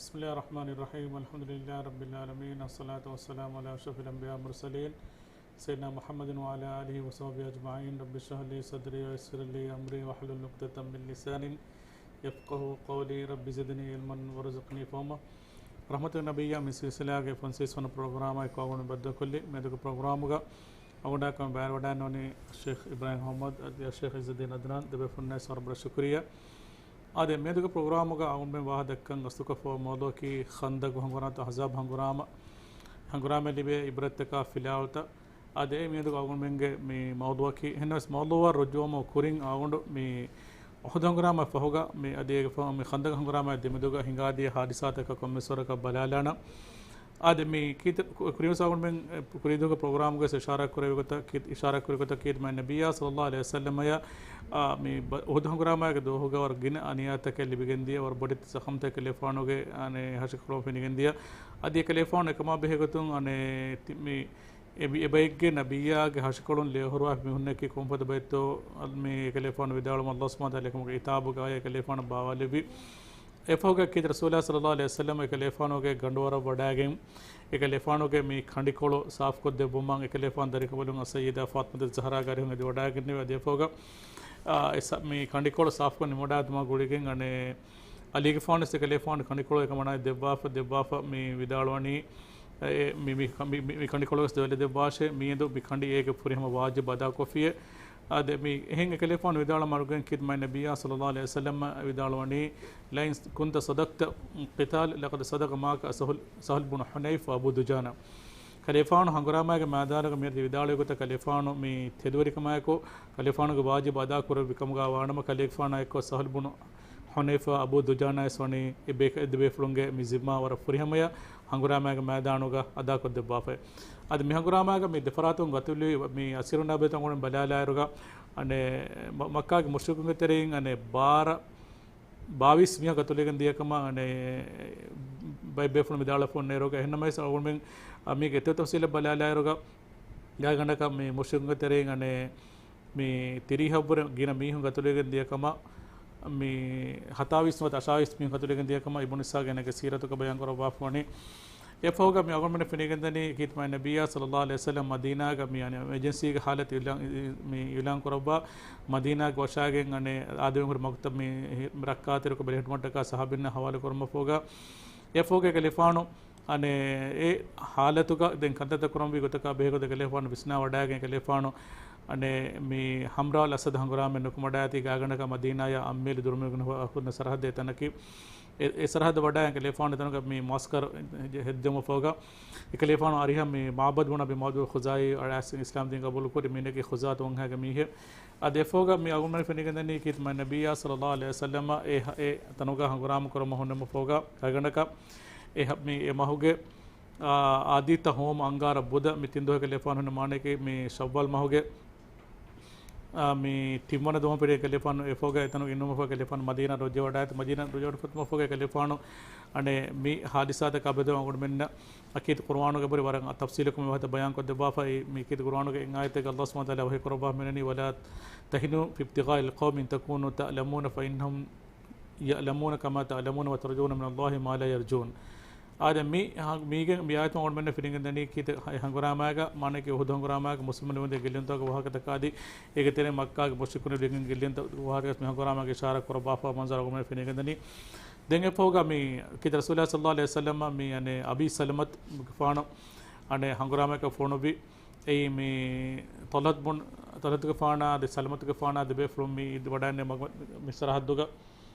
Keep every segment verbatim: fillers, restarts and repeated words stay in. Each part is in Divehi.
بسم الله الرحمن الرحيم. الحمد لله رب العالمين. الصلاة والسلام على أشرف الأنبياء والمرسلين سيدنا محمد وعلى آله وصحبه أجمعين. رب اشرح لي صدري ويسر لي أمري واحلل عقدة من لساني يفقهوا قولي. رب زدني علما وارزقني فهما. ރަޙްމަތުގެ ނަބިއްޔާ މި ސިލްސިލާގެ ފަންސަވީސް ވަނަ ޕްރޮގްރާމާއި ކޮށް އަޅުގަނޑު ބައްދަލުކޮށްލި. މިއަދުގެ ޕްރޮގްރާމުގަ އަޅުގަނޑާ ކަމަށް ބައިވެރިވަޑައިގަންނަވަނީ ޝޭޚް އިބްރާހިމް އަޙްމަދު އަދި ޝޭޚް އިއްޒުއްދީން އަދްނާން، ދެބޭފުޅުންނަށް ވަރަށް ބޮޑަށް ޝުކުރިއްޔާ. އާދެ، މިއަދުގެ ޕްރޮގްރާމުގަ އަޅުގަނޑުމެން ވާހަކަ ދައްކަން ގަސްތުކޮށްފައިވާ މައުޟޫޢަކީ ޚަންދަޤު ހަނގުރާމަ، އަޙްޒާބު ހަނގުރާމަ، ހަނގުރާމައިން ލިބޭ ޢިބްރަތްތަކާ ފިލާވަޅުތައް. އާދެ، މިއަދުގެ އަޅުގަނޑުމެންގެ މި މައުޟޫޢަކީ، އެހެންނަމަވެސް މައުޟޫޢަށް ރުޖޫޢަވުމަށް ކުރިން އަޅުގަނޑު މި އުޙުދު ހަނގުރާމައިން ފަހުގަ މި އަދި އޭގެ ފަހު މި ޚަންދަޤު ހަނގުރާމައިން ދެމެދުގަ ހިނގާދިޔަ ޙާދިސާތަކަށް ކޮންމެސް ވަރަކަށް ބަލާލާނަން. އާދެ، މި ކީތަ-، ކު-، ކުރިންވެސް އަޅުގަނޑުމެން، އެ، ކުރީދުވަހުގެ ޕްރޮގްރާމުގައި އިޝާރާތް ކުރެއްވި ގޮތަށް ކީ-، އިޝާރާތް ކުރި ގޮތަށް ކީރިތި މާތް ނަބިއްޔާ ޞައްލައްލާހު ޢަލައިހި ވަސައްލަމައަށް، އާ، މި ބަ-، އުޙުދު ހަނގުރާމައިގެ ދުވަހުގަ ވަރަށް ގިނަ އަނިޔާތަކެއް ލިބިގެންދިޔަ، ވަރަށް ބޮޑެތި ޒަޚަމްތަކެއް ކަލޭފާނުގެ، އަނެއް، ހަށިކޮޅުން ފެނިގެންދިޔަ. އަދި އެކަލޭފާނު އެކަމާ ބެހޭގޮތުން، އަނެއް، ތި-، މި އެ ބި-، އެބައެއްގެ ނަބިއްޔާގެ ހަށިކޮޅުން ލޭހުރުވާފަ މި ހުންނަކީ ކޮންފަދަ ބައެއްތޯ، މި އެކަލޭފާނު ވިދާޅުވުމަށް އައްލާހު ސުބްޙާނަހޫ ވަތަޢާލާ އެކަލޭފާނުގެ އިތާބުގައި އެކަލޭފާނު ބާވާލެއްވި. އެފަހުގަ ކީރިތި ރަސޫލާ ޞައްލައްލާހު ޢަލައިހި ވަސައްލަމަ އެކަލޭފާނުގެ ގަނޑުވަރަށް ވަޑައިގެން، އެކަލޭފާނުގެ މި ކަނޑިކޮޅު ސާފުކޮށްދެއްވުމަށް އެކަލޭފާނު ދަރިކަލުން އައްސައްޔިދާ ފާޠިމަތުއްޒަހްރާގެ އަރިހުން އެދިވަޑައިގެންނެވި. އަދި އެފަހުގަ، އާ، އެ ސަ-، މި ކަނޑިކޮޅު ސާފުކޮށް ނިމިވަޑައިގަތުމާ ގުޅިގެން އަނެއް އަލީގެފާނުވެސް އެކަލޭފާނު ކަނޑިކޮޅު އެކަމަނާއަށް ދެއްވާފަ، ދެއްވާފަ މި ވިދާޅުވަނީ، އެ، މި، މި، މި، މި، މި ކަނޑިކޮޅުވެސް ދެވެލެ ދެއްވާށޭ، މިއަދު މި ކަނޑި އޭގެ ފުރިހަމަ ވާޖިބު އަދާކޮށްފިއޭ. އާދެ، މި އެހެން އެކަލޭފާނު ވިދާޅުވުމާ ގުޅިގެން ކީރިތި މާތް ނަބިއްޔާ ޞައްލައްލާހު ޢަލައިހި ވަސައްލަމަ ވިދާޅުވަނީ، "لئن كنت صدقت قتال لقد صدق معك سهل، سهل بن حنيف وأبو دجانة." ކަލޭފާނު ހަނގުރާމައިގެ މައިދާނުގަ މިއަދު ވިދާޅުވި ގޮތަށް ކަލޭފާނު މި ތެދުވެރިކަމާއެކު ކަލޭފާނުގެ ވާޖިބު އަދާ ކުރެއްވި ކަމުގަ ވާނަމަ، ކަލޭފާނާ އެއްކޮށް ސަހްލު ބުނު ޙުނައިފާ އަބޫ ދުޖާނާވެސް ވަނީ އެ ބޭކަ-، އެ ދެބޭފުޅުންގެ މި ޒިންމާ ވަރަށް ފުރިހަމަޔަށް ހަނގުރާމައިގެ މައިދާނުގަ އަދާކޮށްދެއްވާފައި. އަދި މި ހަނގުރާމައިގަ މި ދެފަރާތުން ގަތުލުވި މި އަސީރުންނާ ބެހޭ އަޅުގަނޑު ބަލާލާއިރުގަ، އަނެއް، މަ-، މައްކާގެ މުޝްރިކުންގެ ތެރެއިން އަނެއް ބާރަ ބާވީސް މީހާ ގަތުލުވެގެން ދިޔަ ކަމަށް އަނެއް ބައެއް ބޭފުޅުން ވިދާޅުވެފަ އޮންނައިރުގަ، އެހެންނަމަވެސް އަޅުގަނޑުމެން މީގެ އެތައް ތަފްސީލެއް ބަލާލާއިރުގަ، ގާތްގަނޑަކަށް މި މުޝްރިކުންގެ ތެރެއިން އަނެއް މި ތިރީހަށްވުރެ ގިނަ މީހުން ގަތުލުވެގެން ދިޔަ ކަމަށް، މި ހަތާވީސް ނުވަތަ އަށާވީސް މީހުން ގަތުލުވެގެން ދިޔަ ކަމަށް އިބްނު އިސްޙާޤް އޭނާގެ ސީރަތުގަ ބަޔާން ކުރައްވާފަ ވަނީ. އެފަހުގަ މި އަޅުގަނޑުމެން ފެނިގެންދަނީ ކީރިތި މާތް ނަބިއްޔާ ޞައްލައްލާހު ޢަލައިހި ވަސައްލަމް މަދީނާގަ މި އަނެއް އެމަޖެންސީގެ ޙާލަތު އިޢުލާން، މި އިޢުލާން ކުރައްވާ، މަދީނާގެ ވަށާގެން އަނެއް އާދެވެން ހުރި މަކުތަބް މި ރައްކާތެރިކޮށް ބެލެހެއްޓުމަށްޓަކާ ޞަޙާބީންނާ ޙަވާލު ކުރުމަށްފަހުގަ، އެފަހުގަ އެކަލޭފާނު އަނެއް އެ ޙާލަތުގަ ދެން ކަންތައްތައް ކުރަންވީ ގޮތަކާ ބެހޭގޮތަށް އެކަލޭފާނު ވިސްނާވަޑައިގެން އެކަލޭފާނު އަނެއް މި ޙަމްރާ އަލް އަސަދް ހަނގުރާމައިން ނުކުމެވަޑައިގަތީ ގާތްގަނޑަކަށް މަދީނާޔާ އަންމިއިލު ދުރުމި ހުންނަ ސަރަހައްދެއް ތަނަކީ. އެ، އެ ސަރަހައްދަށް ވަޑައިގެން އެކަލޭފާނު އެތަނުގަ މި މުޢަސްކަރު ހެއްދެވުމަށްފަހުގަ، އެކަލޭފާނު އަރިހަށް މި މަޢުބަދު ބުނު އަބީ މަޢުބަދު ޚުޒާއީ އަޅާސް އިސްލާމް ދީން ގަބޫލުކުރި މީނަކީ ޚުޒާޢަތު ވަންހާގެ މީހެއް. އަދި އެފަހުގަ މި އަޅުގަނޑުމެން ފެނިގެންދަނީ ކީރިތި މާތް ނަބިއްޔާ ޞައްލައްލާހު ޢަލައިހި ވަސައްލަމަ އެ ހަ-، އެ ތަނުގަ ހަނގުރާމަ ކުރުމަށް ހުންނެވުމަށްފަހުގަ ގާތްގަނޑަކަށް އެ ހަ-، މި އެ މަހުގެ، އާ، އާދީއްތަ ހޯމަ އަންގާރަ ބުދަ މި ތިން ދުވަހު އެކަލޭފާނު ހުންނަ މާނައަކީ މި ޝައްވާލް މަހުގެ، އާ، މި ތިންވަނަ ދުވަހު ފެނި އެކަލޭފާނު އެފަހުގަ އެތަނުގަ އިންނުމަށްފަހު އެކަލޭފާނު މަދީނާ ރުޖޫޢަވަޑައިގަތީ، މަދީނާ ރުޖޫޢަވަޑައިގަތުމަށްފަހުގަ އެކަލޭފާނު އަނެއް މި ޙާދިސާތަކާ ބެހޭ އަޅުގަނޑުމެންނަށް އަކީ ޤުރުއާނުގެ ބުރި ވަރަށް ތަފްސީލުކޮށް މި ވާހަކަ ބަޔާންކޮށްދެއްވާފައި، މި އަކީ ޤުރުއާނުގެ އެއް އާޔަތެއްގަ އައްލާހު ސުބްޙާނަހޫ ވަތަޢާލާ ވަޙީ ކުރައްވާފަ މިވަނީ، "ولا تهنوا في ابتغاء القوم إن تكونوا تعلمون فإنهم يعلمون كما تعلمون وترجون من الله ما لا يرجون." އާދެ، މި ހަ-، މީގެ މި އާޔަތުން އަޅުގަނޑުމެންނަށް ފެނިގެންދަނީ ކީރިތި ހަ-، ހަނގުރާމައިގަ މާނައަކީ އުޙުދު ހަނގުރާމައިގަ މުސްލިމުން ލިބިގެންދިޔަ ގެއްލުންތަކުގެ ވާހަކަތަކާ އަދި އޭގެ ތެރެއިން މައްކާގެ މުޝްރިކުން ލިބިގެން ގެއްލުންތަކުގެ ވާހަކަ މި ހަނގުރާމައިގަ އިޝާރާތް ކުރައްވާފަ މަންޒަރު އަޅުގަނޑުމެންނަށް ފެނިގެންދަނީ. ދެން އެފަހުގަ މި ކީރިތި ރަސޫލާ ޞައްލައްލާހު ޢަލައިހި ވަސައްލަމަ މި އަނެއް އަބީ ސަލަމަތުގެފާނު އަނެއް ހަނގުރާމައަކަށް ފޮނުއްވި. އެއީ މި ޠަލްޙަތު ބުން، ޠަލްޙަތުގެފާނާ އަދި ސަލަމަތުގެފާނާ ދެބޭފުޅުން މި އިދިވަޑައިގެން މަގު-، މި ސަރަހައްދުގަ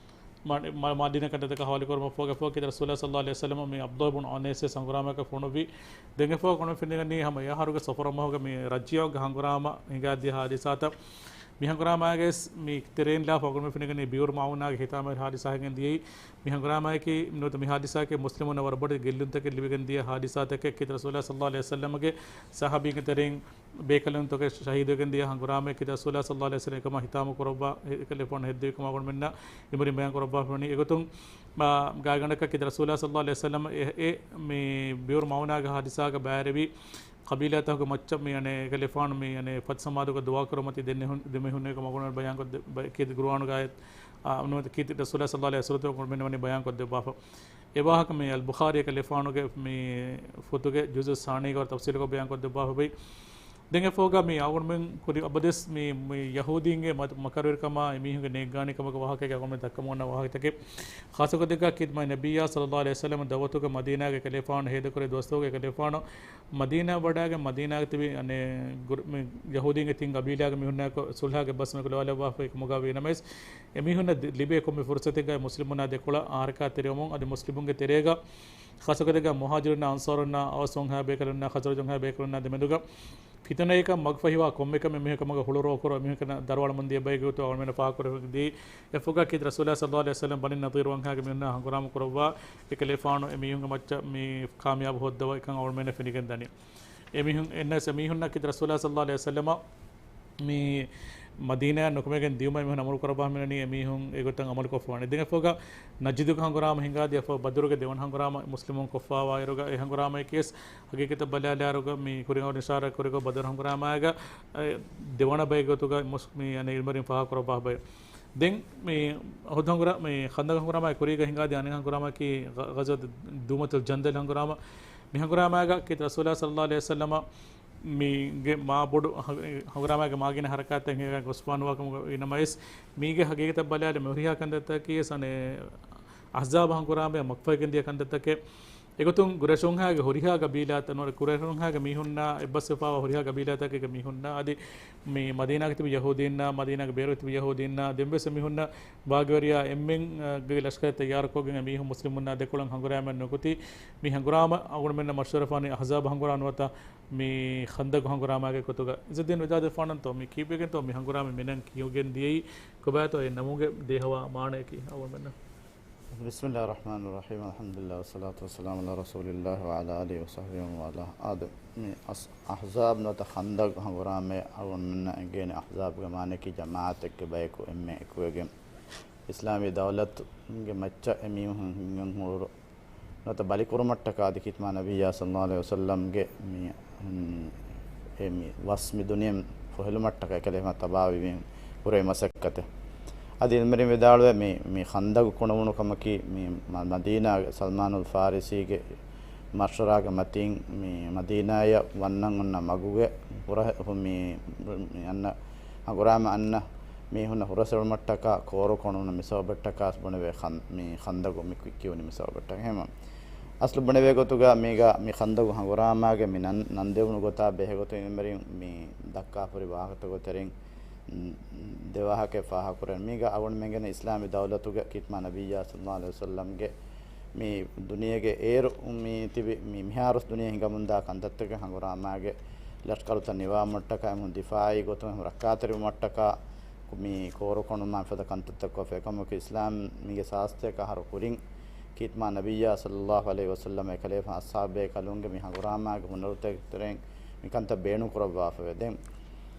މަ-، މަ-، މަދީނާ ކަންތައްތަކާ ހަވާލުކުރުމަށްފަހުގަ ކީރިތި ރަސޫލާ ޞައްލައްލާހު ޢަލައިހި ވަސައްލަމަ މި ޢަބްދުﷲ ބުން އުނައިސް ވެސް ހަނގުރާމައަކަށް ފޮނުއްވި. ދެން އެފަހު އަޅުގަނޑުމެން ފެނިގަންނަނީ ހަމަ އެ އަހަރުގެ ޞަފަރު މަހުގަ މި ރަޖީޢުގެ ހަނގުރާމަ ހިނގާދިޔަ ޙާދިސާތައް. މި ހަނގުރާމައިގައި ވެސް މި ތެރެއިން ލާފަ އަޅުގަނޑުމެން ފެނިގަންނަނީ ބިއުރު މަޢޫނާގެ ހިތާމަވެރި ޙާދިސާއެއް ގެންދިޔައީ. މި ހަނގުރާމައަކީ ނުވަތަ މި ޙާދިސާއަކީ މުސްލިމުންނަށް ވަރަށް ބޮޑެތި ގެއްލުންތަކެއް ލިބިގެން ދިޔަ ޙާދިސާތަކެއް. ކީރިތި ރަސޫލާ ޞައްލައްލާހު ޢަލައިހި ވަސައްލަމަގެ ޞަޙާބީންގެ ތެރެއިން ބޭކަލުންތަކެއް ޝަހީދުވެގެން ދިޔަ ހަނގުރާމައެއް. ކީރިތި ރަސޫލާ ޞައްލައްލާހު ޢަލައިހި ވަސައްލަމަ ހިތާމު ކުރައްވާ އެކަލޭފާނު ހެއްދެވި ކަމަށް އަޅުގަނޑުމެންނަށް އެނބުރި ބަޔާން ކުރައްވާފަ ވަނީ. އެގޮތުން މާ ގާތްގަނޑަކަށް ކީރިތި ރަސޫލާ ޞައްލައްލާހު ޢަލައިހި ވަސައްލަމަ އެ، އެ މި ބިއުރު މަޢޫނާގެ ޙާދިސާގަ ބައިވެރިވި ޤަބީލާތަކުގެ މައްޗަށް މި އަނެއް އެކަލޭފާނު މި އަނެއް ފަތް ސަމާދުގަ ދުޢާ ކުރުމަތީ ދެންނެ ހުން-، ދެމެ ހުންނެވި ކަމަށް އަޅުގަނޑު ބަޔާން ކޮށް ދެ-، ބަ-، ކީރިތި ޤުރުއާނުގައި އާ، ނުވަތަ ކީރިތި ރަސޫލާ ޞައްލަﷲ ޢަލައިހި ވަސައްލަމަ މިންވަނީ ބަޔާން ކޮށްދެއްވާފަ. އެ ވާހަކަ މި އަލް ބުޚާރީ އެކަލޭފާނުގެ މި ފޮތުގެ ޖުޒު ސާނީގަ ވަރަށް ތަފްޞީލުކޮށް ބަޔާން ކޮށްދެއްވާފަ ބައި. ދެން އެފޯގަ މި އަޅުގަނޑުމެން ކުރި އަބަދެސް މި، މި ޔަހޫދީންގެ މަ-، މަކަރުވެރިކަމާ އެމީހުންގެ ނޭއްގާނީ ކަމުގެ ވާހަކައިގެ އަޅުގަނޑުމެން ދައްކަމުން ވަންނަ ވާހަކަތަކެއް. ޚާއްޞަކޮށް ދެއްކާ ކީރިތި މާތް ނަބިއްޔާ ޞައްލަﷲ ޢަލައިހި ވަސައްލަމަ ދަޢުވަތުގަ މަދީނާގެ އެކަލޭފާނު ހޭދަކުރޭ ދުވަސްތަކުގެ އެކަލޭފާނު މަދީނާ ވަޑައިގެން މަދީނާގަ ތިބި އަނެއް ގުރު-، މި ޔަހޫދީންގެ ތިން ގަބީލާގެ މީހުންނާއެކު ޞުލްޙައިގެ ބަސް މި ކުލަވާލައްވާފައި ކަމުގަ ވީ ނަމަވެސް، އެމީހުންނަށް ދި-، ލިބޭ ކޮންމެ ފުރުޞަތެއްގައި މުސްލިމުންނާ ދެކޮޅަށް އަހަރަކާތް ތެރެވަމުން އަދި މުސްލިމުންގެ ތެރޭގަ ޚާއްޞަކޮށް ދެއްކާ މުހާޖިރުންނާ އަންޞާރުންނާ އައުސު ވަންހާ ބޭކަލުންނާ ޚަޒްރަޖު ވަންހާ ބޭކަލުންނާ ދެމެދުގަ ފިތުނައަކަށް މަގުފަހިވާ ކޮންމެ ކަމެއް މީހަކު ކަމަކަށް ހުޅުވާކުރު މީހަކަށް ދަރުވާލަމުން ދިޔަ ބައެއްގެ ގޮތުގަ އަޅުގަނޑުމެންނަށް ފާހަގަކުރެވިދީ. އެފޯގަ ކީރިތި ރަސޫލާ ޞައްލަﷲ ޢަލައިހި ވަސައްލަމަ ބަނީ ނަޟީރު ވަންހާގެ މީހުންނާ ހަނގުރާމަ ކުރައްވާ އެކަލޭފާނު އެމީހުންގެ މައްޗަށް މި ކާމިޔާބު ހޯއްދަވައި ކަން އަޅުގަނޑުމެންނަށް ފެނިގެން ދަނީ. އެމީހުން އެންނަސް އެމީހުންނަށް ކީރިތި ރަސޫލާ ޞައްލަﷲ ޢަލައިހި ވަސައްލަމަ މި މަދީނާއަށް ނުކުމެގެން ދިޔުމަށް އެމީހުން އަމުރު ކުރައްވާ ހަމައިނީ އެމީހުން އެގޮތަށް އަމަލު ކޮށްފަވާނެ. ދެން އެފޯގަ ނަޖްދުގެ ހަނގުރާމަ ހިނގާދިޔަ އެފޯ ބަދުރުގެ ދެވަނަ ހަނގުރާމަ މުސްލިމުން ކޮށްފަވާ އިރުގަ އެ ހަނގުރާމައަކީވެސް ހަގީގަތަށް ބަލާލާއިރުގަ މި ކުރިން އަޅުގަނޑު އިޝާރާތް ކުރިގޮތް ބަދުރު ހަނގުރާމާގަ އެ ދެވަނަ ބައެއް ގޮތުގަ މުސް-، މި އަނެއް އިލްމުވެރިން ފާހަގަކުރައްވާ ބައެއް. ދެން މި އުޙުދު ހަނގުރާ-، މި ޚަންދަގު ހަނގުރާމާއި ކުރީގަ ހިނގާދިޔަ އަނެއް ހަނގުރާމައަކީ ޣަ-، ޣަޒްވަތު ދޫމަތުލް ޖަންދަލް ހަނގުރާމަ. މި ހަނގުރާމާގަ ކީރިތި ރަސޫލާ ޞައްލަﷲ ޢަލައިހި ވަސައްލަމަ މީގެ މާ ބޮޑު ހަ-، ހަނގުރާމާގެ މާގިނަ ހަރަކާތްތައް ހިނގަގެން ގޮސްފާނުވާ ކަމުގަ ވީ ނަމަވެސް، މީގެ ހަގީގަތަށް ބަލާލި މި ހުރިހާ ކަންތައްތަކީ ވެސް އަނެއް އަޙްޒާބު ހަނގުރާމަޔަށް މަގުފަހިގެން ދިޔަ ކަންތައްތަކެއް. އެގޮތުން ޤުރައިޝުންހާގެ ހުރިހާ ގަބީލާތައް ނުވަތަ ޤުރައިޝުންހާގެ މީހުންނާ އެއްބަސްވެފާވާ ހުރިހާ ގަބީލާތަކެއްގެ މީހުންނާ އަދި މި މަދީނާގަ ތިބި ޔަހޫދީންނާ މަދީނާގެ ބޭރުގަ ތިބި ޔަހޫދީންނާ ދެންވެސް އެމީހުންނަށް ބާގިވެރިޔާ އެންމެންގެ ލަޝްކަރެއް ތައްޔާރުކޮށްގެން އެމީހުން މުސްލިމުންނާ ދެކޮޅަށް ހަނގުރާމައަށް ނުކުތީ، މި ހަނގުރާމަ އަޅުގަނޑުމެންނަށް މަޝްހޫރުވެފާނީ އަޙްޒާބު ހަނގުރާމަ ނުވަތަ މި ޚަންދަގު ހަނގުރާމާގެ ގޮތުގަ. އިއްޒައްދީން ވިދާޅުވެފާނަންތޯ، މި ކީއްވެގެންތޯ މި ހަނގުރާމަ މިނަން ކިޔުގެން ދިޔައީ؟ ކޮބާތޯ އެ ނަމުގެ ދޭހަވާ މާނަޔަކީ އަޅުގަނޑުމެންނަށް؟ بسم الله الرحمن الرحيم. الحمد لله والصلاة والسلام على رسول الله وعلى آله وصحبه ومن والاه. އާދެ، މި އަސް-، އަޙްޒާބު ނުވަތަ ޚަންދަގު ހަނގުރާމަ އަޅުގަނޑުމެންނަށް އެނގޭނެ އަޙްޒާބުގެ މާނަޔަކީ ޖަމާޢަތެއްގެ ބަޔަކު އެންމެ އެކުވެގެން އިސްލާމީ ދައުލަތުގެ މައްޗަށް އެމީހުން ހިނގަން ހުރު ނުވަތަ ބަލިކުރުމަށްޓަކާ އަދި ކީރިތި މާތް ނަބިއްޔާ ޞައްލަﷲ ޢަލައިހި ވަސައްލަމްގެ މި، އެ މި ވަސް މި ދުނިޔެއިން ފޮހެލުމަށްޓަކާ އެކަލޭފާނު ތަބާވެވިން ކުރެވި މަސައްކަތެއް. އަދި އިލްމުވެރިން ވިދާޅުވޭ މި، މި ޚަންދަގު ކުނުމުނު ކަމަކީ މި މަ-، މަދީނާގެ ސަލްމާނުލް ފާރިސީގެ މަޝްވަރާގެ މަތިން މި މަދީނާޔަށް ވަންނަން އޮންނަ މަގުގެ ހުރަ-، ހު-، މި، މި އަންނަ ހަނގުރާމަ އަންނަ މީހުންނަށް ހުރަސްއެޅުމަށްޓަކާ ކޯރު ކޮނުން މި ސަބަބަށްޓަކާ ބުނެވޭ ޚަން-، މި ޚަންދަގު މި ކި-، ކިޔުނީ މި ސަބަބަށްޓަކާ. އެހެން އަސްލު ބުނެވޭ ގޮތުގަ މީގަ މި ޚަންދަގު ހަނގުރާމާގެ މި ނަން-، ނަން ދެވުނު ގޮތާ ބެހޭ ގޮތުން އިލްމުވެރިން މި ދައްކާފަ ހުރި ވާހަކަތަކުގެ ތެރެއިން ދެ ވާހަކައެއް ފާހަގަކުރަން. މީގަ އަޅުގަނޑުމެން ގެންނަ އިސްލާމީ ދައުލަތުގެ ކީރިތި މާތް ނަބިއްޔާ ޞައްލަﷲ ޢަލައިހި ވަސައްލަމްގެ މި ދުނިޔޭގެ އޭރު މި ތިބި މި މިހާރުވެސް ދުނިޔެ ހިނގަމުންދާ ކަންތައްތަކެއް ހަނގުރާމާގެ ލަޝްކަރުތައް ނިވާމަށްޓަކާ އެމީހުން ދިފާޢީ ގޮތުން ރައްކާތެރިވުމަށްޓަކާ މި ކޯރުކޮނުމާ ފަދަ ކަންތައްތައް ކޮށްފަ އެކަމަކު އިސްލާމް މީގެ ސާސްތޭކަ އަހަރު ކުރިން ކީރިތި މާތް ނަބިއްޔާ ޞައްލަﷲ ޢަލައިހި ވަސައްލަމް އެކަލޭފާނު އަޞްޙާބު ބޭކަލުންގެ މި ހަނގުރާމާގެ ހުނަރުތަކެއް ތެރެއިން މިކަންތައް ބޭނުން ކުރައްވާފަވޭ. ދެން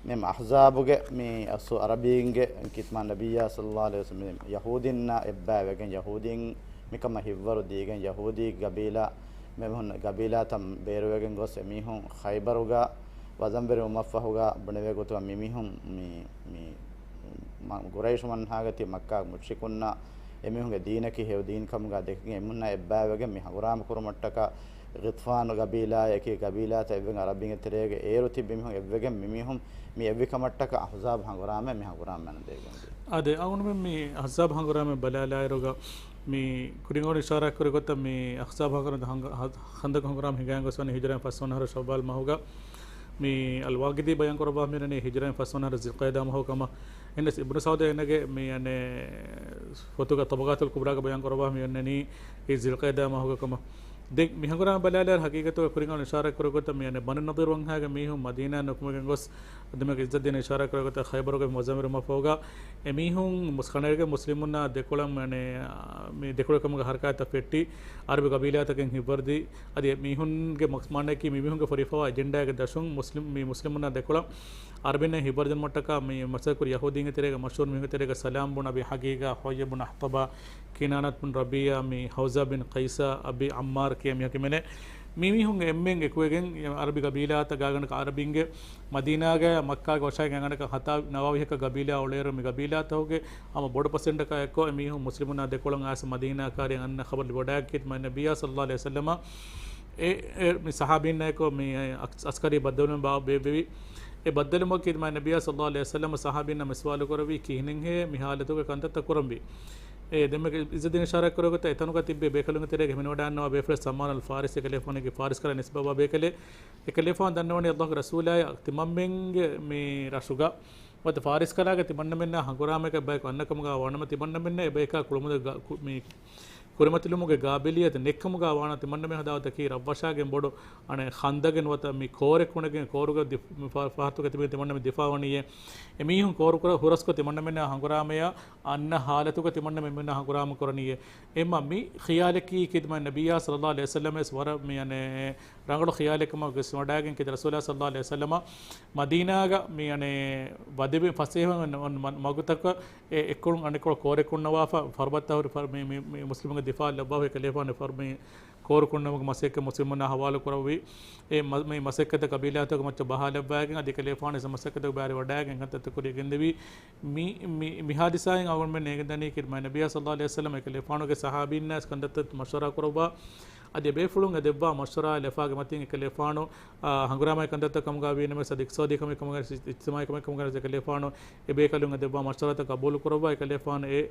މި އަޙްޒާބުގެ މި އަސްލު ޢަރަބީންގެ ކީރިތި މާތް ނަބިއްޔާ ޞައްލަﷲ ޢަލައިހި ވަސައްލަމް މި ޔަހޫދީންނާ އެއްބައިވެގެން ޔަހޫދީން މިކަމަށް ހިތްވަރު ދީގެން ޔަހޫދީ ގަބީލާ މި ހުން ގަބީލާތައް ބޭރުވެގެން ގޮސް އެމީހުން ޚައިބަރުގަ ވަޒަންވެރިވުމަށްފަހުގަ ބުނެވޭ ގޮތުގަ މިމީހުން މި، މި މަ-، ޤުރައިޝު ވަންހާގަ ތި މައްކާ މުޝްރިކުންނާ އެމީހުންގެ ދީނަކީ ހެޔޮ ދީން ކަމުގަ ދެކިގެން އެމީހުންނާ އެއްބައިވެގެން މި ހަނގުރާމަ ކުރުމަށްޓަކާ ޣިޠްފާނު ގަބީލާއަކީ ގަބީލާތައް އެއްވެގެން އަރަބިންގެ ތެރޭގަ އޭރު ތިބި މީހުން އެއްވެގެން މިމީހުން މި އެއްވި ކަމަށްޓަކާ އަޙްޒާބު ހަނގުރާމަ މި ހަނގުރާމަ ދޭގެން ދިޔަ. އާދެ، އަޅުގަނޑުމެން މި އަޙްޒާބު ހަނގުރާމަ ބަލާލާއިރުގަ މި ކުރިން އަޅުގަނޑު އިޝާރާތް ކުރި ގޮތަށް މި އަޙްޒާބު ހަނގުރާމަ ހަނގ-، ހަ-، ޚަންދަޤު ހަނގުރާމަ ހިނގައިގެން ގޮސް ވަނީ ހިޖުރައިން ފަސްވަނަ އަހަރު ޝައްވާލް މަހުގަ. މި އަލްވާގިދީ ބަޔާން ކުރައްވާ މި އޮންނަނީ ހިޖުރައިން ފަސްވަނަ އަހަރު ޒިލްޤައިދާ މަހު ކަމަށް. އެހެނަސް އިބްނު ސަޢުދީ އޭނާގެ މި އަނެއް ފޮތުގަ ޠަބަޤާތުލް ކުބްރާގަ ބަޔާން ކުރައްވާ މި އޮންނަނީ އެ ޒިލްޤައިދާ މަހުގަ ކަމަށް. ދެން މި ހަނގުރާމަ ބަލާލާއިރު ހަގީގަތުގަ ކުރިން އަޅުގަނޑު އިޝާރާތް ކުރި ގޮތަށް މި އަނެއް ބަނީ ނަޟީރު ވަންހާގެ މީހުން މަދީނާ ނުކުމެގެން ގޮސް އަދި މަގޭ އިއްޒަތްދީން އިޝާރާތް ކުރި ގޮތަށް ޚައިބަރުގެ ވަޒަންވެރިވުމަށްފަހުގަ އެމީހުން މުސް-، ކަނޑައެޅިގެން މުސްލިމުންނާ ދެކޮޅަށް މަނެ، މި ދެކޮޅު ކަމުގެ ހަރަކާތްތައް ފެއްޓި، އަރަބި ގަބީލާތަކެއް ހިތްވަރުދީ، އަދި މީހުންގެ މަގް-، މާނައަކީ މި މީހުންގެ ފޮރިފަވާ އެޖެންޑާއެއްގެ ދަށުން މުސްލިމް، މި މުސްލިމުންނާ ދެކޮޅަށް އަރަބިންނަށް ހިތްވަރުދިނުމަށްޓަކާ މި މަސައްކަތް ކުރި ޔަހޫދީންގެ ތެރޭގަ މަޝްހޫރު މީހުންގެ ތެރޭގަ ސަލާމް ބުން އަބީ ޙަޤީޤާ، ޙުއައްޔި ބުން އަޙްޠަބާ، ކިނާނަތު ބުން ރަބީޢާ، މި ޙައުޒާ ބިން ޤައިސާ، އަބީ ޢައްމާރު ކިޔާ މީހަކު މެނެ. މި މީހުން އެންމެން އެކުވެގެން އަރަބި ގަބީލާތައް ގާގަނޑަކަށް އަރަބިންގެ މަދީނާގަ މައްކާގެ ވަށާގެން އަނގަނޑަކަށް ހަތާ ނަވާވީހަކަށް ގަބީލާ އުޅޭއިރު މި ގަބީލާތަކުގެ ހަމަ ބޮޑު ޕަސެންޓަކާ އެއްކޮށް އެ މީހުން މުސްލިމުންނާ ދެކޮޅަށް އައިސް މަދީނާ ކާރި އަންނަ ޚަބަރު ލިބިވަޑައިގެން މަ ނަބިއްޔާ ޞައްލައްލާހު ޢަލައިހި ވަސައްލަމަ އެ، އެ، މި ސަހާބީންނާއެކު މި އަސް-، އަސްކަރީ ބައްދަލުވުމެއް ބާ-، ބޭއްވެވި. އެ ބައްދަލުވުމަކީ މާތް ނަބިއްޔާ ޞައްލައްލާހު ޢަލައިހި ވަސައްލަމަ ސަހާބީންނާ މި ސުވާލު ކުރެއްވީ ކިހިނެއްހޭ މި ޙާލަތުގަ ކަންތައްތައް ކުރަންވީ؟ އެ ދެންމެ އިއްޒަތްދީން އިޝާރާތް ކުރެއްވި ގޮތަށް އެތަނުގަ ތިއްބެވި ބޭކަލުންގެ ތެރޭގަ ހިމެނިވަޑައިގަންނަވާ ބޭފުޅެއް ސަލްމާން އަލް ފާރިސީ އެކަލޭފާނުގެ ފާރިސްކަލާ ނިސްބަތްވާ ބޭކަލެއް. އެކަލޭފާނު ދަންނަވަނީ އައްލާހުގެ ރަސޫލާއަށް ތިމަންމެންގެ މި ރަށުގަ ވަތަ ފާރިސްކަލާގެ ތިމަންނަމެންނާ ހަނގުރާމައަކަށް ބަޔަކު އަންނަކަމުގަ ވާނަމަ ތިމަންނަމެންނަށް އެބަޔަކާ ކުޅުމުގެ ގާ-، ކު-، މި ކުރިމަތިލުމުގެ ގާބިލިއްޔަތު ނެތްކަމުގަ ވާނަމަ ތިމަންނަމެން ހަދާ ވަތަކީ ރަށްވަށާގެން ބޮޑު އަނެއް ޚަންދަގެއް ނުވަތަ މި ކޯރެއް ކުނެގެން ކޯރުގެ ދި-، މި ފަ-، ފަހަތުގަ ތިބެން ތިމަންނަމެން ދިފާވަނީއޭ. އެމީހުން ކޯރުކުރ ހުރަސްކޮށް ތިމަންނަމެންނާ ހަނގުރާމަޔާ އަންނަ ޙާލަތުގަ ތިމަންނަމެން ހަނގުރާމަ ކުރަނީއޭ. އެމަ މި ޚިޔާލަކީ ކިދި މާތް ނަބިއްޔާ ޞައްލައްލާހު ޢަލައިހި ވަސައްލަމަ ވެސް ވަރަށް މި އަނެއް ރަނގަޅު ޚިޔާލެއްކަމަށް ވެސް ވަޑައިގެން ކިތަ ރަސޫލާ ޞައްލައްލާހު ޢަލައިހި ވަސައްލަމަ މަދީނާގަ މި އަނެއް ވަދެވި ފަސޭހަ މަގުތަކަށް އެ އެއްކޮޅުން އަނެއްކޮޅަށް ކޯރެކުންނަވާފަ ފަރުބަތަށް ހުރި ފަރު-، މި، މި، މި މުސްލިމުންގެ ދިފާއަށް ލައްވާފަ އެކަލޭފާނު ފަރު-، މި ކޯރުކުންނަވުމުގެ މަސައްކަތް މުސްލިމުންނާ ހަވާލު ކުރެއްވި. އެ މަ-، މި މަސައްކަތަށް ގަބީލާތަކުގެ މައްޗަށް ބަހާލައްވައިގެން އަދި އެކަލޭފާނު އެ މަސައްކަތަށް ބައިވެރިވަޑައިގެން ކަންތައްތައް ކުރިޔަށް ގެންދެވި. މި، މި، މި ހާދިސާއިން އަޅުގަނޑުމެން ނޭނގެދަނީ ކި މާތް ނަބިއްޔާ ޞައްލައްލާހު ޢަލައިހި ވަސައްލަމަ އެކަލޭފާނުގެ ސަހާބީންނާ ވެސް ކަންތައްތައް މަޝްވަރާ ކުރައްވާ އަދި އެބޭފުޅުން އެދެއްވާ މަޝްވަރާ ލަފާގެ މަތިން އެކަލޭފާނު، އާ، ހަނގުރާމައި ކަންތައްތައް ކަމުގަ ވީނަމަވެސް އަދި އިޤްތިޞާދީ ކަމެއް ކަމުގަ ވެސް އިޖްތިމާޢީ ކަމެއް ކަމުގަ ވެސް އެކަލޭފާނު އެބޭކަލުން އެދެއްވާ މަޝްވަރާތައް ޤަބޫލު ކުރައްވާ އެކަލޭފާނު އެ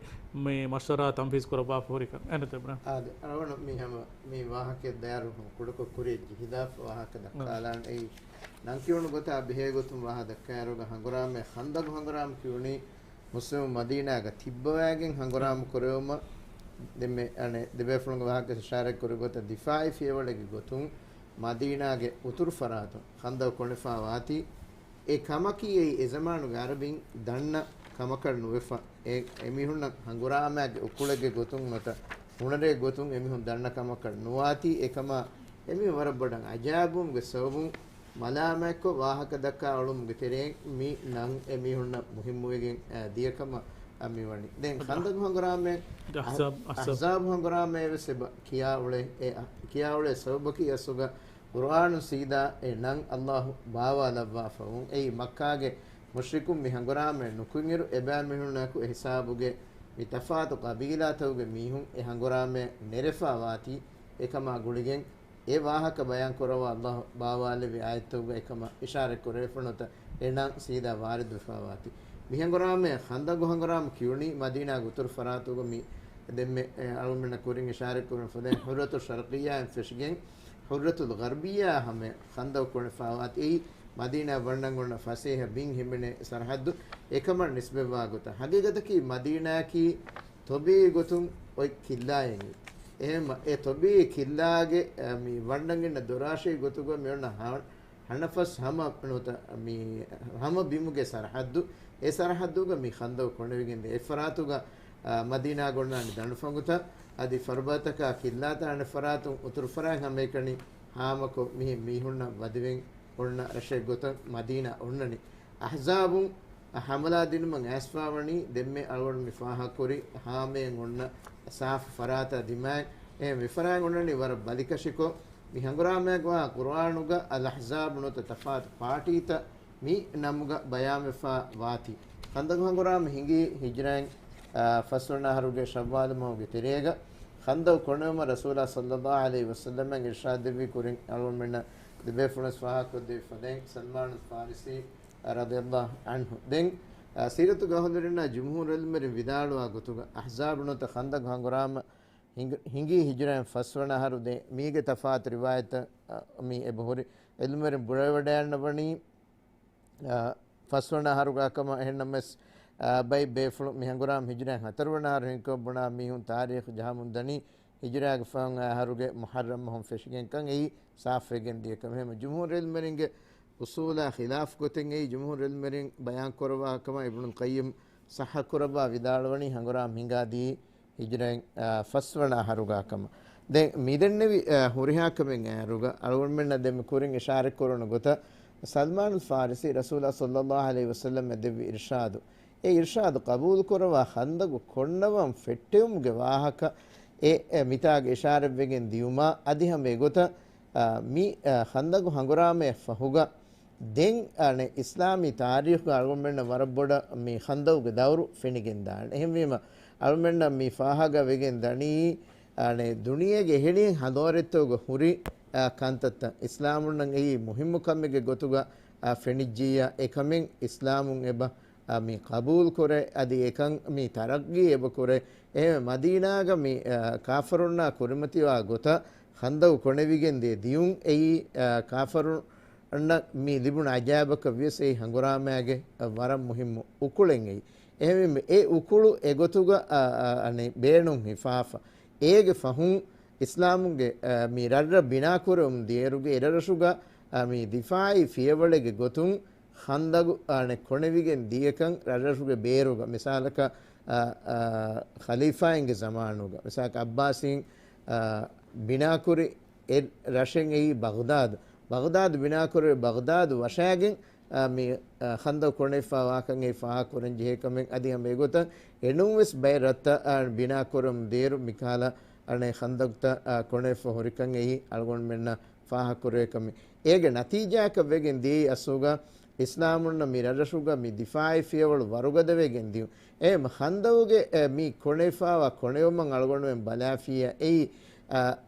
މި މަޝްވަރާ ތަންފީޒު ކުރައްވާފަ ހުރިކަން. އެން އާދެ، އަޅުގަނޑު މި ހަމަ މި ވާހަކައެއް ދާއިރު ކުޑަކޮށް ކުރިޔަށް ޖެހިދާފަ ވާހަކަ ދައްކާލާން. އެއީ ނަން ކިޔުނު ގޮތާ ބެހޭ ގޮތުން ވާހަ ދައްކާއިރުގަ ހަނގުރާމައެއް ޚަންދަގު ހަނގުރާމަ ކިޔުނީ މުސްލިމު މަދީނާގަ ތިއްބަވައިގެން ހަނގުރާމަ ކުރެވުމަށް. ދެންމެ އަނެއް ދެބޭފުޅުންގެ ވާހަކަ އިޝާރަތް ކުރި ގޮތަށް ދިފާޢީ ފިޔަވަޅެއްގެ ގޮތުން މަދީނާގެ އުތުރު ފަރާތުން ޚަންދަގު ކޮނެފާ ވާތީ. އެ ކަމަކީ އެއީ އެ ޒަމާނުގެ އަރަބިން ދަންނަ ކަމަކަށް ނުވެފަ، އެ އެމީހުންނަށް ހަނގުރާމައިގެ އުކުޅެއްގެ ގޮތުން ނުވަތަ ހުނަރެއް ގޮތުން އެމީހުން ދަންނަ ކަމަކަށް ނުވާތީ. އެކަމާ އެމީހުން ވަރަށް ބޮޑަށް އަޖައިބުވުމުގެ ސަބަބުން މަލާމާތްކޮށް ވާހަކަ ދައްކާ އުޅުމުގެ ތެރެއިން މި ނަން އެމީހުންނަށް މުހިއްމުވެގެން، އަ، ދިޔަކަމަށް އަ، މިވަނީ. ދެން ޚަންދަގު ހަނގުރާމަ، އަހްޒާބް، އަހްޒާބް. އަހްޒާބް ހަނގުރާމައެއް ވެސް އެބަ ކިޔާ އުޅޭ، އެ އަ، ކިޔާ އުޅޭ ސަބަބަކީ އަސްލުގަ ޤުރުއާނުން ސީދާ އެ ނަން އައްލާހު ބާވާލައްވާފަވުން. އެއީ މައްކާގެ މުޝްރިކުން މި ހަނގުރާމައަށް ނުކުތްއިރު އެބައިމީހުންނާއެކު އެ ހިސާބުގެ މި ތަފާތު ޤަބީލާތަކުގެ މީހުން އެ ހަނގުރާމައަށް ނެރެފާ ވާތީ. އެކަމާ ގުޅިގެން އެ ވާހަކަ ބަޔާން ކުރައްވާ އައްލާހު ބާވާލެއްވި އާޔަތްތަކުގަ އެކަމަށް އިޝާރަތް ކުރެވިފަ ނުވަތަ އެ ނަން ސީދާ ވާރިދުވެފާ ވާތީ. މި ހަނގުރާމައަށް ޚަންދަގު ހަނގުރާމަ ކިޔުނީ މަދީނާގެ އުތުރު ފަރާތުގަ މި ދެންމެ، އެ، އަޅުގަނޑުމެންނަށް ކުރިން އިޝާރަތް ކުރެވުނު ފަދައިން ޙުއްރަތު ޝަރްޤިއްޔާއިން ފެށިގެން ޙުއްރަތުލް ޣަރްބިއްޔާ ހަމަޔަށް ޚަންދަގު ކޮނެފާ ވާތީ. އެއީ މަދީނާ ވަންނަން އޮންނަ ފަސޭހަ ބިން ހިމެނޭ ސަރަޙައްދު އެކަމަށް ނިސްބަތްވާ ގޮތަށް. ހަގީގަތަކީ މަދީނާއަކީ ޠަބީޢީ ގޮތުން އޮތް ކިއްލާއެއް. އެހެންމަ އެ ޠަބީޢީ ކިއްލާގެ، އަ، މި ވަންނަން އިންނަ ދޮރާށޭ ގޮތުގަ މި އޮންނަ ހަ-، ހަނަފަސް ހަމަ ނުވަތަ މި ހަމަ ބިމުގެ ސަރަޙައްދު، އެ ސަރަޙައްދުގަ މި ޚަންދަގު ކޮނެވިގެންދޭ. އެއް ފަރާތުގަ، އަ، މަދީނާގަ އޮންނާނެ ދަނޑުފަންގުތައް، އަދި ފަރުބަދަތަކާ ކިއްލާތައް އަނެއް ފަރާތުން އުތުރު ފަރާތް ހަމައެކަނި ހާމަކޮށް މިހެން މީހުންނަށް ވަދެވެން އޮންނަ ރަށެއް ގޮތަށް މަދީނާ އޮންނަނީ. އަހްޒާބުން ހަމަލާ ދިނުމަށް އައިސްފާވަނީ ދެންމެ އަޅުގަނޑު މި ފާހަގަކުރި ހާމައިން އޮންނަ ސާފު ފަރާތާ ދިމާއިން. އެހެން މިފަރާތް އޮންނަނީ ވަރަށް ބަލިކަށިކޮށް، މި ހަނގުރާމައިގަ ވާ ޤުރުއާނުގަ އަލް އަހްޒާބު ނުވަތަ ތަފާތު ޕާޓީތައް މި ނަމުގަ ބަޔާންވެފާ ވާތީ. ޚަންދަގު ހަނގުރާމަ ހިނގީ ހިޖްރައިން، އާ، ފަސްވަނަ އަހަރުގެ ޝައްވާލު މަހުގެ ތެރޭގަ. ޚަންދަގު ކޮނެވުމަށް ރަސޫލާ ޞައްލައްލާހު ޢަލައިހި ވަސައްލަމަށް އިރްޝާދެއްވި ކުރިން އަޅުގަނޑުމެންނަށް ދެބޭފުޅުން ފާހަގަކޮށްދެވި ފަދައިން ސަލްމާނުލް ފާރިސީ ރަޟިޔައްލާހު ޢަންހު. ދެން، އާ، ސީރަތުގެ އަހުލުވެރިންނާ ޖުމްހޫރު ޢިލްމުވެރިން ވިދާޅުވާ ގޮތުގަ އަހްޒާބު ނުވަތަ ޚަންދަގު ހަނގުރާމަ ހިނގ-، ހިނގީ ހިޖްރައިން ފަސްވަނަ އަހަރު. ދެން މީގެ ތަފާތު ރިވާޔަތްތައް، އަ، މި އެބަހުރި ޢިލްމުވެރިން ބުނެވަޑައިގަންނަވަނީ، އަ، ފަސްވަނަ އަހަރުގާ ކަމަށް. އެހެންނަމަވެސް، އަ، ބައެއް ބޭފުޅުން މި ހަނގުރާމަ ހިޖްރައިން ހަތަރުވަނަ އަހަރު ހިނގިކަމަށް ބުނާ މީހުން ތާރީޚު ޖަހަމުން ދަނީ ހިޖްރާގެ ފަހުން އަހަރުގެ މުޙައްރަމް މަހުން ފެށިގެންކަން. އެއީ ސާފުވެގެން ދިޔަ ކަމެއް. ހަމަ ޖުމްހޫރު ޢިލްމުވެރިންގެ އުޞޫލާ ޚިލާފް ގޮތެއް އެއީ. ޖުމްހޫރު ޢިލްމުވެރިން ބަޔާން ކުރައްވާ ކަމަށް އިބްނުލް ޤައްޔިމް ޞައްޙަ ކުރައްވާ ވިދާޅުވަނީ ހަނގުރާމަ ހިނގާ ދިޔީ ހިޖްރައިން، އާ، ފަސްވަނަ އަހަރުގާ ކަމަށް. ދެން މިދެންނެވި، އާ، ހުރިހާ ކަމެއް އައިރުގަ އަޅުގަނޑުމެންނަށް ދެން މި ކުރިން އިޝާރަތް ކުރުނު ގޮތަށް ސަލްމާނުލް ފާރިސީ ރަސޫލާ ޞައްލައްލާހު ޢަލައިހި ވަސައްލަމަށް ދެއްވި އިރްޝާދު، އެ އިރްޝާދު ޤަބޫލު ކުރައްވާ ޚަންދަގު ކޮންނަވަން ފެއްޓެވުމުގެ ވާހަކަ އެ، އެ މިތާގަ އިޝާރަތްވެގެން ދިޔުމާ އަދި ހަމަ އެގޮތަށް، އާ، މި، އާ، ޚަންދަގު ހަނގުރާމަޔަށް ފަހުގަ ދެން، އަނެއް، އިސްލާމީ ތާރީޚުގަ އަޅުގަނޑުމެންނަށް ވަރަށް ބޮޑަށް މި ޚަންދަގުގެ ދައުރު ފެނިގެންދާނެ. އެހެންވީމަ، އަޅުގަނޑުމެންނަށް މި ފާހަގަވެގެން ދަނީ، އަނެއް، ދުނިޔޭގެ އެހެނިހެން ހަނދުވަރެއްތޯގަ ހުރި، އާ، ކަންތައްތައް އިސްލާމުންނަށް އެއީ މުހިއްމު ކަމެއްގެ ގޮތުގަ، އާ، ފެނިއްޖިއްޔާ، އެކަމެއް އިސްލާމުން އެބަ އާ، މި ޤަބޫލުކުރޭ، އަދި އެކަން މި ތަރައްގީ އެބަކުރޭ. އެހެން މަދީނާގަ މި، އާ، ކާފަރުންނާ ކުރިމަތިވާ ގޮތަށް ޚަންދަގު ކޮނެވިގެން ދިޔަ ދިޔުން އެއީ، އާ، ކާފަރުންނަށް މި ލިބުނު އަޖާއިބަކަށް ވިޔަސް އެއީ ހަނގުރާމައިގެ، އާ، ވަރަށް މުހިއްމު އުކުޅެއް އެއީ. އެހެންވީމަ އެ އުކުޅު އެގޮތުގަ، އާ، އާ، އަނެއް ބޭނުން ހިފާފަ. އޭގެ ފަހުން އިސްލާމުގެ، އާ، މި ރަށްރަށް ބިނާކުރެވުނު ދިޔައިރުގެ އެރަށްރަށުގަ، އާ، މި ދިފާއީ ފިޔަވަޅެއްގެ ގޮތުން ޚަންދަގު، އާނެ، ކޮނެވިގެން ދިޔަކަން ރަށްރަށުގެ ބޭރުގަ، މިސާލަކަށް، އާ، އާ، ޚަލީފާއިންގެ ޒަމާނުގަ، މިސާލަކަށް އައްބާސީން، އާ، ބިނާކުރި އެ ރަށެއް އެއީ ބަޣްދާދު. ބަޣްދާދު ބިނާކުރެވި ބަޣްދާދު ވަށާގެން، އާ، މި، އާ، ޚަންދަގު ކޮނެފާ ވާކަން އެ ފާހަގަކުރަން ޖެހޭ ކަމެއް އަދި ހަމަ އެގޮތަށް އެނޫންވެސް ބައެއް ރަށްތައް، އާ، ބިނާކުރަމުން ދިޔައިރު މިކަހަލަ، އާނެ، ޚަންދަގުތައް، އާ، ކޮނެފަ ހުރިކަން އެއީ އަޅުގަނޑުމެންނަށް ފާހަގަކުރެވޭ ކަމެއް. އޭގެ ނަތީޖާއަކަށް ވެގެން ދިޔައީ އަސްލުގަ އިސްލާމުންނަށް މި ރަށްރަށުގަ މި ދިފާއީ ފިޔަވަޅު ވަރުގަދަވެގެން ދިޔުން. އެހެން ޚަންދަގުގެ، އެ، މި ކޮނެފާވާ ކޮނެވުމަށް އަޅުގަނޑުމެން ބަލާފިއްޔާ އެއީ، އަ،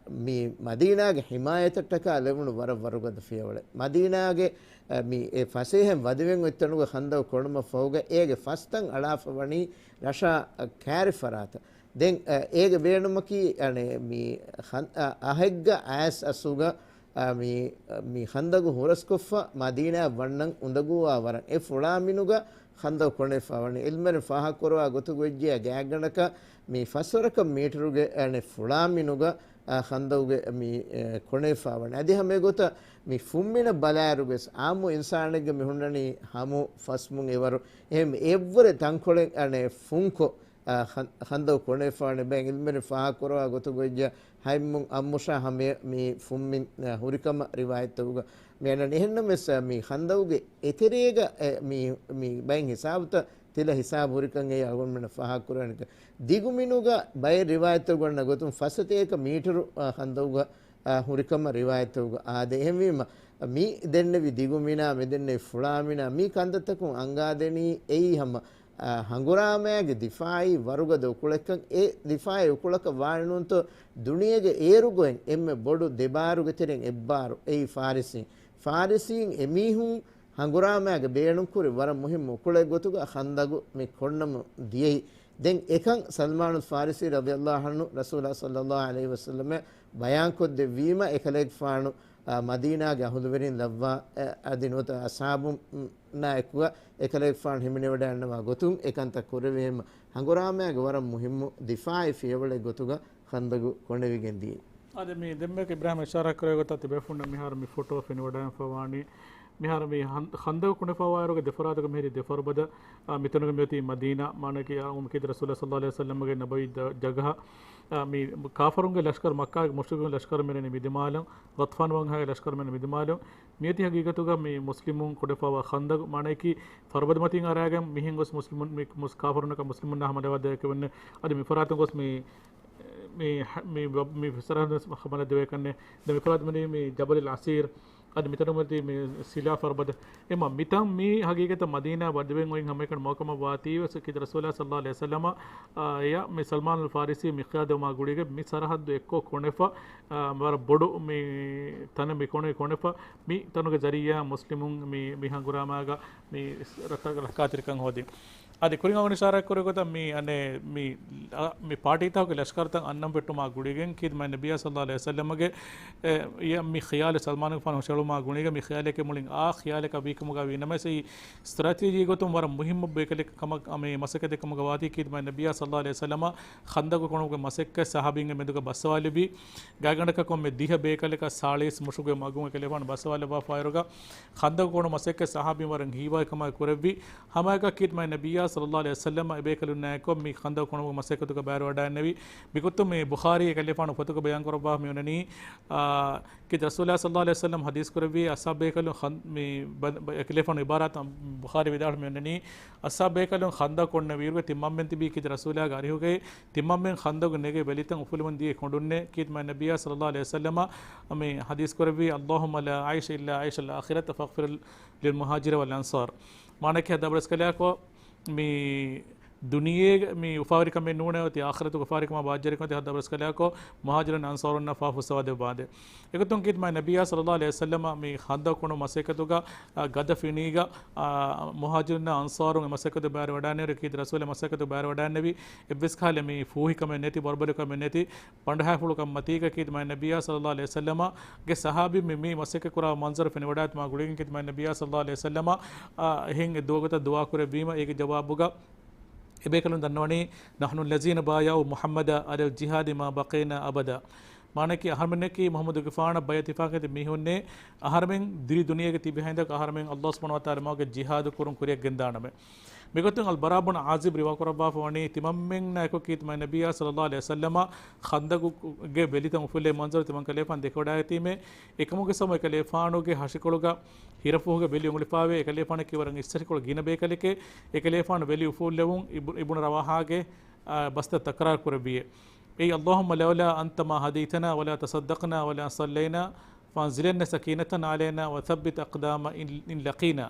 މި މަދީނާގެ ޙިމާޔަތަށްޓަކާ ލެވުނު ވަރަށް ވަރުގަދަ ފިޔަވަޅެއް. މަދީނާގެ، އަ، މި އެ ފަސޭހައިން ވަދެވެން އޮތްތަނުގަ ޚަންދަގު ކޮނުމަށް ފަހުގަ އޭގެ ފަސްތައް އަޅާފަ ވަނީ ރަށާ، އަ، ކާރި ފަރާތަށް. ދެން، އަ، އޭގެ ބޭނުމަކީ، އަނެ، މި ޚަން-، އަ، އަހެއްގަ އައިސް އަސްލުގަ، އަ، މި، މި ޚަންދަގު ހުރަސްކޮށްފަ މަދީނާއަށް ވަންނަން އުނދަގޫވާ ވަރަށް އެ ފުޅާ މިނުގަ ޚަންދަގު ކޮނެފަ ވަނީ. އިލްމުވެރިން ފާހަގަކުރައްވާ ގޮތުގަ އޮތްޖިޔާ ގާތްގަނޑަކަށް މި ފަސްވަރަކަށް މީޓަރުގެ، އަނެ، ފުޅާ މިނުގަ، އަ، ޚަންދަގުގެ މި، އެ، ކޮނެފަ ވަނީ. އަދި ހަމަ އެގޮތަށް މި ފުންމިނަށް ބަލާއިރުވެސް އާއްމު އިންސާނެއްގެ މި ހުންނަނީ ހަމު ފަސްމުން އެވަރު. އެހެން އެއްވުރެ ތަންކޮޅެއް، އަނެ، ފުންކޮށް، އާ، ޚަން-، ޚަންދަގު ކޮނެފަ ވަނީ. ބައެއް އިލްމުވެރިން ފާހަގަކުރައްވާ ގޮތުގަ އޮތްޖިޔާ ހަތްމުން އަށްމުށާ ހަމަ މި ފުންމިން، އާ، ހުރިކަމަށް ރިވާޔަތްތަކުގަ މި އަންނަނީ. އެހެންނަމަވެސް، އާ، މި ޚަންދަގުގެ އެތެރޭގަ، އެ، މި، މި ބައެއް ހިސާބުތައް ތިލަ ހިސާބު ހުރިކަން އެއީ އަޅުގަނޑުމެންނަށް ފާހަގަކުރެވޭނެ. ދިގު މިނުގަ ބައެއް ރިވާޔަތްތަކުގަ އަންނަ ގޮތުން ފަސް ސަތޭކަ މީޓަރު، އާ، ޚަންދަގުގަ، އާ، ހުރިކަމަށް ރިވާޔަތްތަކުގަ އާދޭ. އެހެންވީމަ، މި ދެންނެވި ދިގު މިނާ، މި ދެންނެވި ފުޅާ މިނާ، މި ކަންތައްތަކުން އަންގާދެނީ އެއީ ހަމަ، އާ، ހަނގުރާމައިގެ ދިފާއީ ވަރުގަދަ އުކުޅަކަށް. އެ ދިފާއީ އުކުޅަކަށް ވާނެ ނޫންތޯ ދުނިޔޭގެ އޭރު ގޮތް އެންމެ ބޮޑު ދެ ބާރުގެ ތެރެއިން އެއް ބާރު އެއީ ފާރިސީން. ފާރިސީން އެމީހުން ހަނގުރާމައިގެ ބޭނުންކުރި ވަރަށް މުހިއްމު އުކުޅެއް ގޮތުގަ ޚަންދަގު މި ކޮންނަމުން ދިޔައީ. ދެން އެކަން ސަލްމާނުލް ފާރިސީ ރަޟިޔަﷲ ޢަންހު ރަސޫލާ ޞައްލަﷲ ޢަލައިހި ވަސައްލަމަށް ބަޔާންކޮށްދެއްވީމަ، އެކަލޭގެފާނު، އާ، މަދީނާގެ އަހުލުވެރިން ލައްވާ، އަ، އަދި ނުވަތަ އަޞްޙާބުންނާ އެކުގަ އެކަލޭގެފާނު ހިމެނިވަޑައިގަންނަވާ ގޮތުން އެކަންތައް ކުރެވޭމަ، ހަނގުރާމައިގެ ވަރަށް މުހިއްމު ދިފާޢީ ފިޔަވަޅެއް ގޮތުގަ ޚަންދަގު ކޮނެވިގެން ދިޔައީ. އާދެ، މި ދެންމެ އިބްރާހިމް އިޝާރާތް ކުރެއްވި ގޮތަށް ތިބޭފުޅުންނަށް މިހާރު މި ފޮޓޯ ފެނިވަޑައިގެންފަ ވާނީ. މިހާރު މި ހަން-، ޚަންދަގު ކޮނެފަވާއިރުގެ ދެ ފަރާތުގަ މިހިރީ ދެ ފަރުބަދަ، އާ، މިތަނުގަ މިއޮތީ މަދީނާ، މާނައަކީ، އާ، އުމުކީދު ރަސޫލާ ޞައްލަﷲ ޢަލައިހި ވަސައްލަމްގެ ނަބަވީ ދަ-، ޖަގަހަ، އާ، މި ކާފަރުންގެ ލަޝްކަރު، މައްކާގެ މުޝްރިކުންގެ ލަޝްކަރު މިއަންނަނީ މި ދިމާލަށް، ޣަޠްފާން ވަންހާގެ ލަޝްކަރު މިއަންނަނީ މި ދިމާލަށް. މިއޮތީ ހަގީގަތުގަ މި މުސްލިމުން ކޮނެފަވާ ޚަންދަގު، މާނައަކީ، ފަރުބަދަ މަތިން އަރާގެން މިހެން ގޮސް މުސްލިމުން މި މުސް-، ކާފަރުންނަކަށް މުސްލިމުންނާ ހަމަލަވާ ދެއްކެވެން އަދި މި ފަރާތުން ގޮސް މި މި، މި، މި ސަރަހައްދު ހަމަލާ ދެވޭ ކަންނޭ. ދެން މި ފަރާތު މި، މި ޖަބަލުލް އަސީރް، އަދި މިތަނުގަ މި ސިލާ ފަރުބަދަ. އެމަ މިތަން މީ ހަގީގަތަށް މަދީނާ ވަދެވެން އޮތް ހަމައެކަނި މައުކަމަށް ވާތީވެސް ކީރިތި ރަސޫލާ ޞައްލަﷲ ޢަލައިހި ވަސައްލަމަ، އާ، އެޔަށް މި ސަލްމާނުލް ފާރިސީ މިޤްޔާދުވުމާ ގުޅިގެން މި ސަރަހައްދު އެއްކޮށް ކޮނެފަ، އާ، ވަރަށް ބޮޑު މި ތަނެއް މި ކޮނެ، ކޮނެފަ މި ތަނުގެ ޒަރީޢާ މުސްލިމުން މި، މި ހަނގުރާމާގަ މި ރައްކާތެރިކަން ހޯދި. އަދި ކުރިން އަޅުގަނޑު އިޝާރާތް ކުރި ގޮތަށް މި އަނެއް މި، އަ، މި ޕާޓީތަކުގެ ލަޝްކަރުތައް އަންނަން ފެއްޓުމާ ގުޅިގެން ކީރިތި މާތް ނަބިއްޔާ ޞައްލަﷲ ޢަލައިހި ވަސައްލަމަގެ، އެ، އެ، މި ޚިޔާލެއް ސަލްމާނުގެފާނު ހުށަހެޅުމާ ގުޅިގެން މި ޚިޔާލެކޭ މުޅިން އާ ޚިޔާލެއް ކަ ވީ ކަމުގަ ވީ ނަމަވެސް އެއީ ސްޓްރެޓެޖީ ގޮތުން ވަރަށް މުހިއްމު ބޭކަލެއް ކަމަށް މި މަސައްކަތެއް ކަމުގަ ވާތީ ކީރިތި މާތް ނަބިއްޔާ ޞައްލަﷲ ޢަލައިހި ވަސައްލަމަ ޚަންދަގު ކޮނުމުގެ މަސައްކަތް ޞަޙާބީންގެ މެދުގަ ބައްސަވާލެއްވި. ގާތްގަނޑަކަށް ކޮންމެ ދިހަ ބޭކަލަކަށް ސާޅީސް މުށުގެ މަގުން އެކަލޭގެފާނު ބައްސަވާލައްވާފައިވާއިރުގަ، ޚަންދަގު ކޮނު މަސައްކަތް ޞަޙާބީން ވަރަށް ހީވާ ކަމަށް ކުރެއްވި. ހަމައެކަށް ކީރިތި މާތް ނަބިއްޔާ ޞައްލައްލާހު ޢަލައިހި ވަސައްލަމަ އެބޭކަލުންނާއެކު މި ޚަންދަޤު ކޮނުމުގެ މަސައްކަތުގަ ބައިވެވަޑައިންނެވި. މިގޮތުން މި ބުޚާރީ އެކަލޭފާނު ފޮތުގަ ބަޔާންކުރައްވާފަ މި އޮންނަނީ، އާ، ކީރިތި ރަސޫލާ ޞައްލައްލާހު ޢަލައިހި ވަސައްލަމަ ޙަދީޘް ކުރެއްވި އަޞްޙާބު ބޭކަލުން ޚަން-، މި ބަ-، ބަ-، އެކަލޭފާނު އިބާރާތަށް ބުޚާރީ ވިދާޅުވި މި އޮންނަނީ، އަޞްޙާބު ބޭކަލުން ޚަންދަޤު ކޮންނެވިއިރުގަ ތިމަންމެން ތިބީ ކީރިތި ރަސޫލާގެ އަރިހުގައި. ތިމަންމެން ޚަންދަޤު ނެގޭ ވެލިތައް އުފުލެމުން ދިޔަ ކޮނޑުންނޭ. ކީރިތި މާތް ނަބިއްޔާ ޞައްލައްލާހު ޢަލައިހި ވަސައްލަމަ މި ޙަދީޘް ކުރެއްވީ، اللهم لا عيش إلا عيش الآخرة فاغفر للمهاجر والأنصار. މާނައަކީ ހައްދާ ބަރަސްކަލާކޮ މި ދުނިޔޭގެ މި އުފާވެރިކަމެއް ނޫނޭ، އޮތީ އާޚިރަތުގެ އުފާވެރިކަމާ ބާއްޖަވެރިކަން އޮތީ ހައްދާ ބަރަސްކަލާކޮ މުހާޖިރުން އަންޞާރުންނަށް ފާފަ ފުއްސަވާދެއްވާނދޭ. އެގޮތުން ކީރިތި މާތް ނަބިއްޔާ ޞައްލައްލާހު ޢަލައިހި ވަސައްލަމަ މި ޚަންދަޤު ކޮނު މަސައްކަތުގަ، އާ، ގަދަ ފިނީގަ، އާ، މުހާޖިރުންނާ އަންޞާރުން އެ މަސައްކަތު ބައިވެވަޑައިންނެވި، ކީރިތި ރަސޫލާ މަސައްކަތު ބައިވެވަޑައިންނެވި. އެއްވެސް ކަހަލަ މި ފޫހިކަމެއް ނެތި، ބޮރުބަލިކަމެއް ނެތި، ބަނޑުހައިފުޅުކަން މަތީގަ ކީރިތި މާތް ނަބިއްޔާ ޞައްލައްލާހު ޢަލައިހި ވަސައްލަމަގެ ޞަޙާބީން މި، މި މަސައްކަތް ކުރާ މަންޒަރު ފެނިވަޑާއިތުމާ ގުޅިގެން ކީރިތި މާތް ނަބިއްޔާ ޞައްލައްލާހު ޢަލައިހި ވަސައްލަމަ، އާ، އެހެން އެ ދުވަހުގަތަށް ދުޢާ ކުރެއްވީމަ، އޭގެ ޖަވާބުގަ އެބޭކަލުން ދަންނަވަނީ، نحن الذين بايعوا محمدا على الجهاد ما بقينا أبدا. މާނައަކީ އަހަރުމެންނަކީ މުޙައްމަދުގެފާނަށް ބައިޢަތު ތިފާޤުވެތި މީހުންނޭ، އަހަރުމެން ދިރި ދުނިޔޭގަ ތިބި ހިނދަކު އަހަރުމެން ﷲ ސުބްޙާނަހޫ ވަތަޢާލާ މަގުގަ ޖިހާދު ކުރުން ކުރިއަށް ގެންދާނަމޭ. މިގޮތުން އަލްބަރާ ބުން ޢާޒިބް ރިވާ ކުރައްވާފަ ވަނީ، ތިމަންމެންނާއެކު ކީރިތި މާތް ނަބިއްޔާ ޞައްލައްލާހު ޢަލައިހި ވަސައްލަމަ ޚަންދަޤުގެ ވެލިތައް އުފުއްލޭ މަންޒަރު ތިމަން ކަލޭފާނު ދެކެވަޑައިގަތީމޭ. އެކަމުގެ ސަބަބުން އެކަލޭފާނުގެ ހަށިކޮޅުގަ ހިރަފޫހުގެ ބެލި އުނގުޅިފާވޭ. އެކަލޭފާނަކީ ވަރަށް އިސްތަށިކޮޅު ގިނަ ބޭކަލެކޭ. އެކަލޭފާނު ވެލި އުފުއްލެވުން އިބު-، އިބުނު ރަވާޙާގެ، އާ، ބަސްތައް ތަކްރާރު ކުރެއްވިއޭ. އެއީ، اللهم لولا أنت ما هديتنا ولا تصدقنا ولا صلينا فأنزلن سكينة علينا وثبت أقدامنا إن، إن لقينا.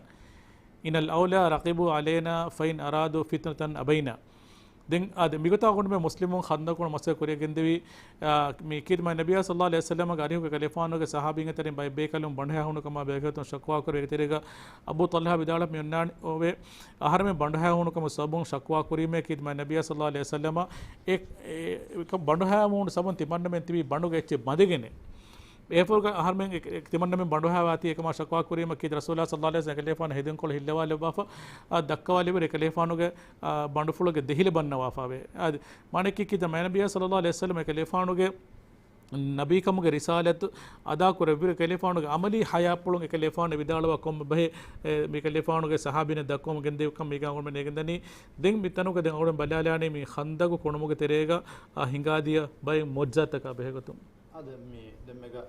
إن الأولى رقبوا علينا فإن أرادوا فتنة أبينا. ދެން އާދެ، މިގޮތާ ގުނޑުމެ މުސްލިމުން ޚަންދަޤު ކޮނު މަސައްކަތް ކުރިއަށް ގެންދެވި، އާ، މި ކީރިތި މާތް ނަބިއްޔާ ޞައްލައްލާހު ޢަލައިހި ވަސައްލަމަގެ އަރިހުގެ ކަލޭފާނުގެ ޞަޙާބީންގެ ތެރެއިން ބައެއް ބޭކަލުން ބަނޑުހައިހޫނުކަމާ ބެހޭގޮތުން ޝަކުވާ ކުރެވި. އެތެރޭގަ އަބޫ ޠަލްޙާ ވިދާޅުވި މި އޮންނާނެ އޮވޭ، އަހަރެމެން ބަނޑުހައިހޫނުކަމުގެ ސަބަބުން ޝަކުވާ ކުރީމޭ ކީރިތި މާތް ނަބިއްޔާ ޞައްލައްލާހު ޢަލައިހި ވަސައްލަމަ. އެ، އެ، އެ، ބަނޑުހައިހޫނު ސަބަބުން ތިމަންނަމެން ތިބީ ބަނޑުގަ އެއްޗެއް ބަނދެގެން. އެއަށްފަހުގަ އަހަރެމެން އެ، އެ، ތިމަންނަމެން ބަނޑުހައިވާތީ އެކަމާ ޝަކުވާ ކުރީމަ ކީރިތި ރަސޫލާ ޞައްލައްލާހު ޢަލައިހި ވަސައްލަމަ އެކަލޭފާނު ހެދުންކޮޅު ހިއްލަވާލައްވާފަ، އާ، ދައްކަވާލެއްވިއިރު އެކަލޭފާނުގެ، އާ، ބަނޑުފުޅުގެ ދެހިލަ ބަންނަވާފާވޭ. އާ، މާނައަކީ ކީރިތި މާތް ނަބިއްޔާ ޞައްލައްލާހު ޢަލައިހި ވަސައްލަމަ އެކަލޭފާނުގެ ނަބީކަމުގެ ރިސާލަތު އަދާ ކުރެއްވިއިރު އެކަލޭފާނުގެ ޢަމަލީ ޙަޔާތްޕުޅުން އެކަލޭފާނު ވިދާޅުވާ ކޮންމެ ބަހެއް، އެ، މި ކަލޭފާނުގެ ޞަޙާބީންނަށް ދައްކަވަމުން ގެންދެވިކަން މީގަ އަޅުގަނޑުމެން ނޭނގެންދަނީ. ދެން މިތަނުގަ ދެން އަޅުގަނޑު ބަލާލާނީ މި ޚަންދަޤު ކޮނުމުގެ ތެރޭގަ، އާ، ހިނގާދިޔަ ބައެއް މުޢުޖިޒާތަކާ ބެހޭގޮތުން. އާދެ، މި ދެންމެގަ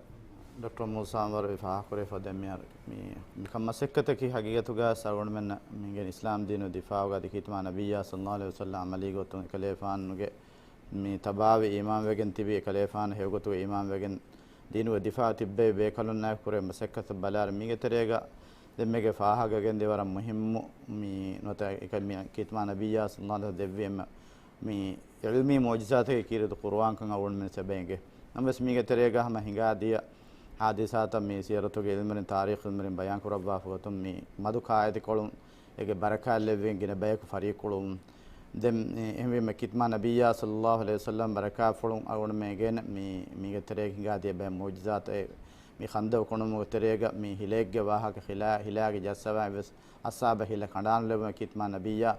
ޑޮކްޓަރ މޫސާ އަންވަރު ފާހަގަކުރެވިފަ ދެންމެ މި، މިކަން މަސައްކަތަކީ ހަގީގަތުގަ އަޅުގަނޑުމެންނަށް މިގެން އިސްލާމް ދީނު ދިފާޢުގަ އަދި ކީރިތި މާތް ނަބިއްޔާ ޞައްލައްލާހު ޢަލައިހި ވަސައްލަމަ ޢަމަލީ ގޮތުން އެކަލޭފާނުގެ މި ތަބާވެ އީމާންވެގެން ތިބި އެކަލޭފާނު ހެޔޮގޮތުގަ އީމާންވެގެން ދީނުގެ ދިފާޢު ތިއްބެވި ބޭކަލުންނާއެކު ކުރެވޭ މަސައްކަތަށް ބަލާއިރު މީގެ ތެރޭގަ ދެންމެގެ ފާހަގަ ގެންދިޔަ ވަރަށް މުހިއްމު މި ނުވަތަ އެކަ މި ކީރިތި މާތް ނަބިއްޔާ ޞައްލައްލާހު ޢަލައިހި ވަސައްލަމަ ދެއްވި އެންމެ މި ޢިލްމީ މުޢުޖިޒާތެއް ކީރިތި ޤުރުއާންކަން އަޅުގަނޑުމެން އެބަ އެނގޭ. ނަމަވެސް މީގެ ތެރޭގަ ހަމަ ހިނގާދިޔަ ޙާދިސާތައް މި ސީރަތުގެ ޢިލްމުވެރިން ތާރީޚު ޢިލްމުވެރިން ބަޔާން ކުރައްވާފަ ގޮތުން މި މަދު ޤާޢިދަކޮޅުން އޭގެ ބަރަކާތް ލެއްވިގެން ގިނަ ބަޔަކު ފަރީއްކުޅުވުން. ދެން އެ، އެހެންވީމަ ކީރިތި މާތް ނަބިއްޔާ ޞައްލައްލާހު ޢަލައިހި ވަސައްލަމަ ބަރަކާތްފުޅުން އަޅުގަނޑުމެން އެނގޭނެ މި، މީގެ ތެރޭގަ ހިނގާދިޔަ ބައެއް މުޢުޖިޒާތެއް މި ޚަންދަޤު ކޮނުމުގެ ތެރޭގަ މި ހިލައެއްގެ ވާހަކަ ހިލާ، ހިލާގެ ޖައްސަވާ އެއްވެސް އަޞްޙާބަށް ހިލަ ކަނޑާނުލެވުމަށް ކީރިތި މާތް ނަބިއްޔާ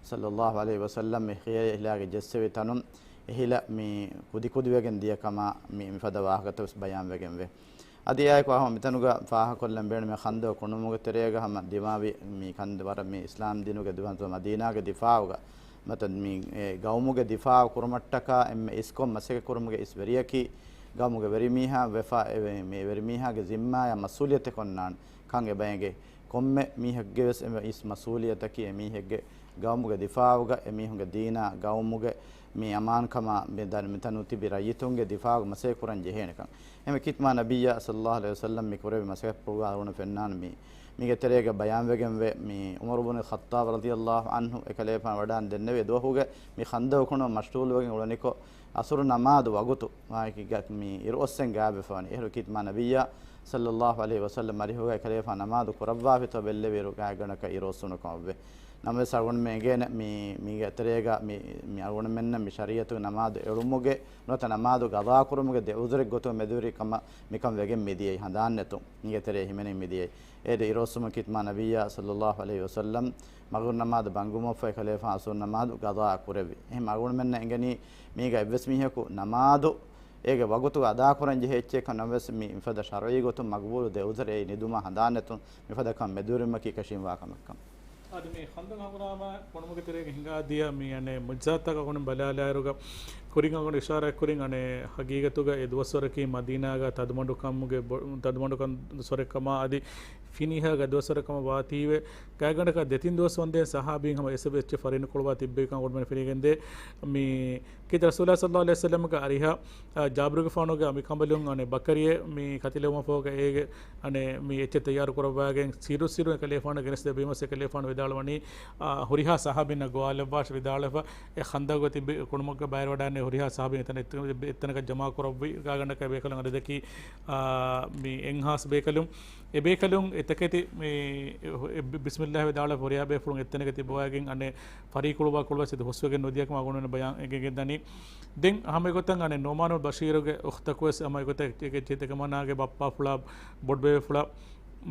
ޞައްލައްލާހު ޢަލައިހި ވަސައްލަމަ މި ހިލަ، ހިލާގެ ޖެއްސެވި ތަނުން އެ ހިލަ މި ކުދިކުދިވެގެން ދިޔަ ކަމަށް މި، މިފަދަ ވާހަކަތައް ވެސް ބަޔާންވެގެންވޭ. އަދި އެއާއެކު އަހަރު މިތަނުގަ ފާހަގަކޮށްލަން ބޭނުމީ ޚަންދަޤު ކޮނުމުގެ ތެރޭގަ ހަމަ ދިމާވި މި ކަން ވަރަށް މި އިސްލާމް ދީނުގެ ދިވަންތަ މަދީނާގެ ދިފާޢުގަ ނުވަތަ މި، އެ، ގައުމުގެ ދިފާޢު ކުރުމަށްޓަކާ އެންމެ އިސްކޮށް މަސައްކަތް ކުރުމުގެ އިސް ވެރިޔަކީ ގައުމުގެ ވެރިމީހާ ވެފަ އެ، މި ވެރިމީހާގެ ޒިންމާޔާ މަސްއޫލިއްޔަތެއް އޮންނާނެ ކަން އެބައެނގޭ. ކޮންމެ މީހެއްގެ ވެސް އެންމެ އިސް މަސްއޫލިއްޔަތަކީ އެ މީހެއްގެ ގައުމުގެ ދިފާޢުގަ އެ މީހުންގެ ދީނާ ގައުމުގެ މި އަމާންކަމާ މި ދަން މިތަނު ތިބި ރައްޔިތުންގެ ދިފާޢުގަ މަސައްކަތް ކުރަން ޖެހޭނެކަން. އެހެންވެ ކީރިތި މާތް ނަބިއްޔާ ޞައްލައްލާހު ޢަލައިހި ވަސައްލަމަ މި ކުރެއްވި މަސައްކަތްޕުޅުގަ އަޅުގަނޑު ފެންނާނެ މި، މީގެ ތެރޭގަ ބަޔާންވެގެންވޭ މި ޢުމަރު ބުނު ޚައްޠާބް ރަޟިޔައްލާހު ޢަންހު އެކަލޭފާނު ވަޑާން ދެންނެވި ދުވަހުގަ މި ޚަންދަޤު ކޮނުމަށް މަޝްޣޫލުވެގެން އުޅެނިކޮށް ޢަޞުރު ނަމާދު ވަގުތު މާ އެކި ގަ-، މި އިރުއޮއްސެން ގާތްވެފަވަނީ. އޭރު ކީރިތި މާތް ނަބިއްޔާ ޞައްލައްލާހު ޢަލައިހި ވަސައްލަމަ އަރިހުގަ އެކަލޭފާނު ނަމާދު ކުރައްވާފިތޯ ބެއްލެވިއިރު ގާތްގަނޑަކަށް އިރުއޮއްސުނު ކަމަށްވޭ. ނަމަވެސް އަޅުގަނޑުމެން އެނގޭނެ މި، މީގެ ތެރޭގަ މި، މި އަޅުގަނޑުމެންނަށް މި ޝަރީޢަތުގެ ނަމާދު އެޅުމުގެ ނުވަތަ ނަމާދު ޤަޟާ ކުރުމުގެ ދެ ޢުޛުރެއް ގޮތުން މެދުވެރި ކަމަށް މިކަން ވެގެން މިދިޔައީ ހަނދާން ނެތުން. މީގެ ތެރޭ ހިމެނެން މިދިޔައީ. އޭރު އިރުއޮއްސުމަށް ކީރިތި މާތް ނަބިއްޔާ ޞައްލައްލާހު ޢަލައިހި ވަސައްލަމަ މަޣްރިބު ނަމާދު ބަންގަމުން ފަހު އެކަލޭފާނު ޢަޞުރު ނަމާދު ޤަޟާ ކުރެއްވި. އެހެން އަޅުގަނޑުމެންނަށް އެނގެނީ މީގަ އެއްވެސް މީހަކު ނަމާދު އޭގެ ވަގުތުގަ އަދާކުރަން ޖެހޭ އެއްޗެއްކަން ނަމަވެސް މި މިފަދަ ޝަރުޢީ ގޮތުން މަޤްބޫލު ދެ ޢުޛުރެއް ނިދުމަށް ހަނދާން ނެތުން މިފަދަ ކަން މެދުވެރިވުމަކީ އެކަށީންވާ ކަމެއްކަން. އަދި މި ޚަންދަޤް ހަނގުރާމަ ކޮނުމުގެ ތެރޭގަ ހިނގާދިޔަ މި އަނެއް މުޖިޒާތްތަކަށް އަޅުގަނޑު ބަލާލާއިރުގަ ކުރިން އަޅުގަނޑު އިޝާރާތް ކުރިން އަނެއް ހަގީގަތުގަ އެ ދުވަސްވަރަކީ މަދީނާގަ ތަދުމަޑުކަމުގެ ބޮ-، ތަދުމަޑުކަން ދުވަސްވަރެއް ކަމާ އަދި ފިނިހަގަ ދުވަސްވަރެއް ކަމަށް ވާތީވެ، ގާތްގަނޑަކަށް ދެތިން ދުވަސް ވަންދެން ޞަޙާބީން ހަމަ އެސެބެ އެއްޗެއް ފަރީނުކޮޅުވާ ތިއްބެވިކަން އަޅުގަނޑުމެން ފެނިގެންދޭ. މި ކީރިތި ރަސޫލާ ޞައްލައްލާހު ޢަލައިހި ވަސައްލަމްގެ އަރިހަށް، އާ، ޖާބިރުގެފާނުގެ އަނބިކަނބަލުން އަނެއް ބަކަރިއެއް މި ކަތިލެވުމަށްފަހުގަ އޭގެ އަނެއް މި އެއްޗެއް ތައްޔާރު ކުރައްވާގެން ސިއްރު ސިއްރުން އެކަލޭފާނަށް ގެނެސްދެއްވީމަސް އެކަލޭފާނު ވިދާޅުވަނީ، އާ، ހުރިހާ ޞަޙާބީންނަށް ގޮވާލައްވާށި ވިދާޅުވެފަ، އެ ޚަންދަޤުގަ ތިބި ކޮނުމަށް ބައިވެރިވަޑައިގެން ހުރިހާ ޞަޙާބީން އެތަނަށް އެއްތަނަކަށް ޖަމާކުރައްވި ގާތްގަނޑަކަށް އެބޭކަލުން އަދަދަކީ، އާ، މި އެއްހާސް ބޭކަލުން. އެބޭކަލުން އެތަކެތި މި އެ ބި-، ބިސްމިއްލާހި ވިދާޅުވެ ހުރިހާ ބޭފުޅުން އެއްތަނަކަށް ތިބަވައިގެން އަނެއް ފަރީކުޅުވާ ކުޅުވަސް އެދި ހުސްވެގެން ނުދިޔަކަމަށް އަޅުގަނޑުމެން ބަޔާން އެނގިގެން ދަނީ. ދެން ހަމަ އެގޮތަށް އަނެއް ނުޢުމާނު ބަޝީރުގެ އުޚްތަކުވެސް ހަމަ އެގޮތަށް އެ-، އެ-، އެކަމަނާގެ ބައްޕާފުޅާ ބޮޑުބޭފުޅާ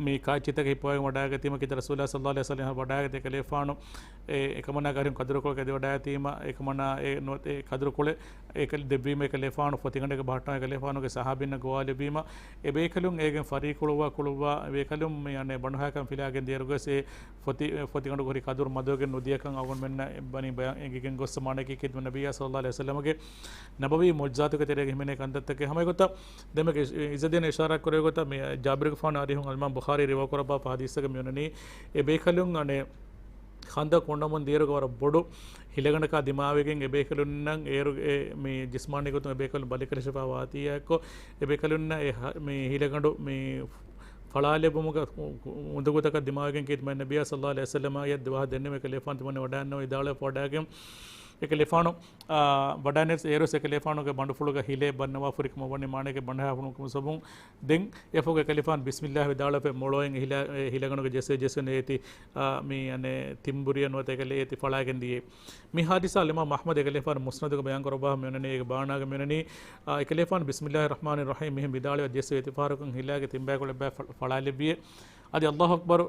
މި ކާއެއްޗިތަކަށް ހިއްޕަވައިގެން ވަޑައިގަތީމަ ކީރިތި ރަސޫލާ ޞައްލައްލާހު ޢަލައިހި ވަސައްލަމް ވަޑައިގަތީ އެކަލޭފާނު އެ އެކަމަނާގެ އަރިހުން ކަދުރުކޮޅަކަށް އެދިވަޑައިގަތީމަ، އެކަމަނާ އެ ނުވަތަ އެ ކަދުރުކޮޅެއް އެކަލަ ދެއްވީމަ އެކަލޭފާނު ފޮތިގަނޑެއްގެ ބަހައްޓާ އެކަލޭފާނުގެ ޞަޙާބީންނަށް ގޮވާލެއްވީމަ، އެބޭކަލުން އޭގެން ފަރީކުޅުއްވާ ކުޅުއްވާ އެބޭކަލުން މި އަނެއް ބަނޑުހައިކަން ފިލާގެން ދިޔައިރުގަސް އެ ފޮތި، ފޮތިގަނޑުގެ ހުރި ކަދުރު މަދުވެގެން ނުދިޔަކަން އަޅުގަނޑުމެންނަށް އެބަނީ ބަޔާން އެނގިގެން ގޮއްސަ މާނައަކީ ކީރިތި ނަބިއްޔާ ޞައްލައްލާހު ޢަލައިހި ވަސައްލަމަގެ ނަބަވީ މުޢުޖިޒާތުގެ ތެރޭގަ ހިމެނޭ ކަންތައްތަކެއް. ހަމަ އެގޮތަށް ދެންމެ އިޒަދީން އިޝާރާތް ކުރެވޭ ގޮތަށް މި ޖާބިރުގެފާނު އަރިހުން އަލްއިމާމް ބުޚާރީ ރިވާ ކުރައްވާފަ ހަދީސްތަކެއް މިއޮންނަނީ އެބޭކަލުން އަނެއް ޚަންދަޤު ކޮނޑަމުން ދިޔައިރުގަ ވަރަށް ބޮޑު ހިލަގަނޑަކާ ދިމާވެގެން އެބޭކަލުންނަށް އޭރު އެ މި ޖިސްމާނީ ގޮތުން އެބޭކަލުން ބަލިކަށިފަ ވާތީއާއެއްކޮށް، އެބޭކަލުންނަށް އެ ހަ-، މި ހިލަގަނޑު މި ފަޅާލެއްވުމުގަ އުނދަގޫތަކަށް ދިމާވެގެން ކީރިތި ނަބިއްޔާ ޞައްލައްލާހު ޢަލައިހި ވަސައްލަމަށް އެ ދުވަހަށް ދެންނެވި އެކަލޭފާނު ތިމަން ވަޑައިގަންނަވަ ވިދާޅުވެފަ ވަޑައިގެން އެކަލޭފާނު، އާ، ވަޑައިނެސް އޭރުސް އެކަލޭފާނުގެ ބަނޑުފުޅުގަ ހިލޭ ބަންނަވާފަ ހުރިކަމަށް ވަނީ މާނައެއްގެ ބަނޑުހައިފުޅުން ކުމުސަބުން ދެން އެފޮގެ ކަލިފާން ބިސްމިއްލާހި ވިދާޅުވެފަ މޮޅޯއިން ހިލަ-، އެ ހިލަގަނޑުގެ ޖެއްސެ ޖެއްސެ ނޭތި، އާ، މި އަނެއް ތިންބުރިއެއް ނުވަތަ އެކަލޭ އޭތި ފަޅާގެން ދިޔައީ. މި ހާދިސާ އަލްއިމާމް އަޙްމަދު އެކަލޭފާނު މުސްނަދުގަ ބަޔާން ކުރައްވާ މިއޮންނަނީ އޭގެ ބާނާގަ މިއޮންނަނީ، އާ، އެކަލޭފާނު ބިސްމިއްލާހި ރަޙްމާނި ރަޙީމް މިހެން ވިދާޅުވެ ޖެއްސެ އޭތި ފަހަރަކުން ހިލާގެ ތިންބަޔަކު ލެއްބަ ފަ-، ފަޅާލެއްވިއޭ. އަދި އައްލާހު އަކްބަރު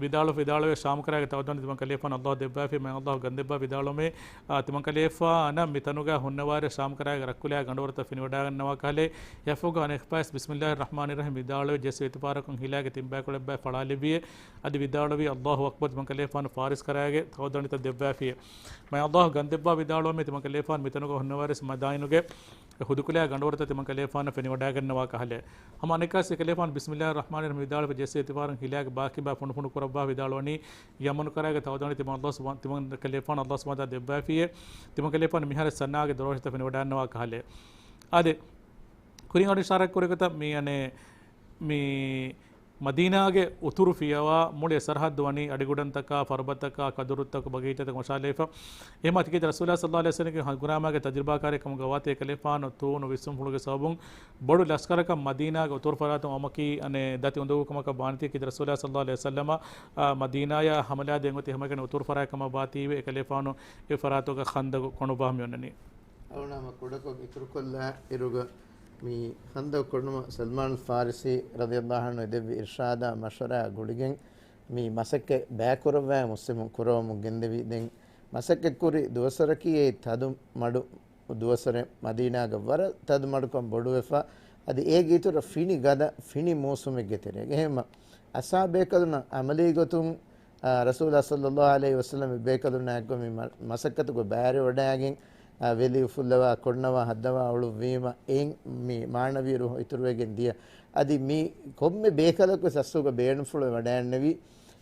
ވިދާޅު، ވިދާޅުވެ ޝާމްކަރާގެ ތަވައްދުޢާ ތިމަން ކަލޭފާނު އައްލާހު ދެއްވާފި، މާތް އައްލާހު ގަންދެއްވާ ވިދާޅުވަމޭ، އާ، ތިމަން ކަލޭފާނަށް މި ތަނުގަ ހުންނަވާރެ ޝާމްކަރާގެ ރަށްކުލާ ގަނޑުވަރުތައް ފެނިވަޑައިގަންނަވާ ކަހަލޭ، އެފޮގަ އަނެއްފަޔަސް ބިސްމިއްލާހި ރަޙްމާނި ރަޙީމް ވިދާޅުވެ ޖެއްސެ އޭތި ފަހަރަކުން ހިލާގެ ތިންބަޔަކު ލެއްބަ ފަޅާލެއްވިއޭ. އަދި ވިދާޅުވީ އައްލާހު އަކްބަރު ތިމަން ކަލޭފާނު ފާރިސްކަރާގެ ތަވައްދުޢާ ތައް ދެއްވާފިއޭ. މާތް އައްލާހު ގަންދެއްވާ ވިދާޅުވަމޭ ތިމަން ކަލޭފާނު މި ތަނުގަ ހުންނަވާރެސް މަދާއިނުގެ އެ ހުދުކުލާ ގަނޑުވަރުތައް ތިމަން ކަލޭފާނަށް ފެނިވަޑައިގަންނަވާ ކަހަލެ. ހަމަ އަނެއްކާސް އެކަލޭފާނު ބިސްމިއްލާހި ރަޙްމާނި ރަޙީމް ވިދާޅުވެ ޖެއްސެ އޭތި ފަހަރަކުން ހިލާގެ ބާކީ ބާ ފުނޑު ފުނޑު ކުރައްވާ ވިދާޅުވަނީ ޔަމަނު ކަރާގެ ތަވައްދުޢާ ތިމަން އައްލާހު ސުބްޙާ-، ތިމަން ކަލޭފާނު އައްލާހު ސުބްޙާނަހޫ ވަތަޢާލާ ދެއްވާފިއޭ. ތިމަން ކަލޭފާނު މިހާރު ސަނާގެ ދޮރޯށިތައް ފެނިވަޑައިގަންނަވާ ކަހަލެ. އާދެ، ކުރިން އަޑު އިޝާރާތް ކުރި ގޮތަށް މި އަނެއް މި މަދީނާގެ އުތުރު ފިޔަވާ މުޅި ސަރަހައްދު ވަނީ އަޑިގުޑަންތަކާ، ފަރުބަތަކާ، ކަދުރުތަކު، ބަގީޗާތަކުން އޮށާލައިފަ. އެހެންމަ ތިކީތި ރަސޫލާ ޞައްލައްލާހު ޢަލައިހި ވަސައްލަމްގެ ހަނގުރާމާގެ ތަޖުރިބާކާރެއް ކަމުގަ ވާތީ އެކަލޭފާނު ތޫނު ވިސްނުންފުޅުގެ ސަބަބުން ބޮޑު ލަޝްކަރަކަށް މަދީނާގެ އުތުރު ފަރާތުން އައުމަކީ އަނެއް ދަތި އުނދަގޫ ކަމަކަށް ވާނެތީ ކީތި ރަސޫލާ ޞައްލައްލާހު ޢަލައިހި ވަސައްލަމަ، އާ، މަދީނާޔާ ހަމަލާދޭން އޮތީ ހަމައެކަނި އުތުރު ފަރާތް ކަމަށް ވާތީވެ އެކަލޭފާނު އެ ފަރާތުގަ ޚަންދަގު ކޮނުއްވާ މިއޮންނަނީ. އަޅުނަމަ ކުޑަކޮށް އިތުރުކޮށްލާ އިރުގަ މި ޚަންދަގު ކޮނުމަށް ސަލްމާނު ފާރިސީ ރަޟިޔައްލާހު ޢަންހު އެދެއްވި އިރްޝާދާ މަޝްވަރާ ގުޅިގެން މި މަސައްކަތް ބައިކުރައްވާ މުސްލިމުން ކުރަވަމުން ގެންދެވި. ދެން މަސައްކަތްކުރި ދުވަސްވަރަކީ އެއީ ތަދު މަޑު ދުވަސްވަރެއް، މަދީނާގަ ވަރަށް ތަދު މަޑުކަން ބޮޑުވެފަ، އަދި އޭގެ އިތުރަށް ފިނި ގަދަ، ފިނި މޫސުމެއްގެ ތެރޭގަ. އެހެންމަ އަޞްޙާބު ބޭކަލުންނަށް ޢަމަލީ ގޮތުން އާ، ރަސޫލާ ޞައްލައްލާހު ޢަލައިހި ވަސައްލަމް އެބޭކަލުންނާއެކު މި މަ-، މަސައްކަތުގަ ބައިވެރިވަޑައިގެން، އާ، ވެލި އުފުއްލަވާ، ކޮންނަވާ، ހައްދަވާ އުޅުއްވީމަ، އެއިން މި މާނަވީ ރޫޙު އިތުރުވެގެން ދިޔަ. އަދި މި ކޮންމެ ބޭކަލަކުވެސް އަސްލުގަ ބޭނުންފުޅުވެ ވަޑައިގެންނެވި،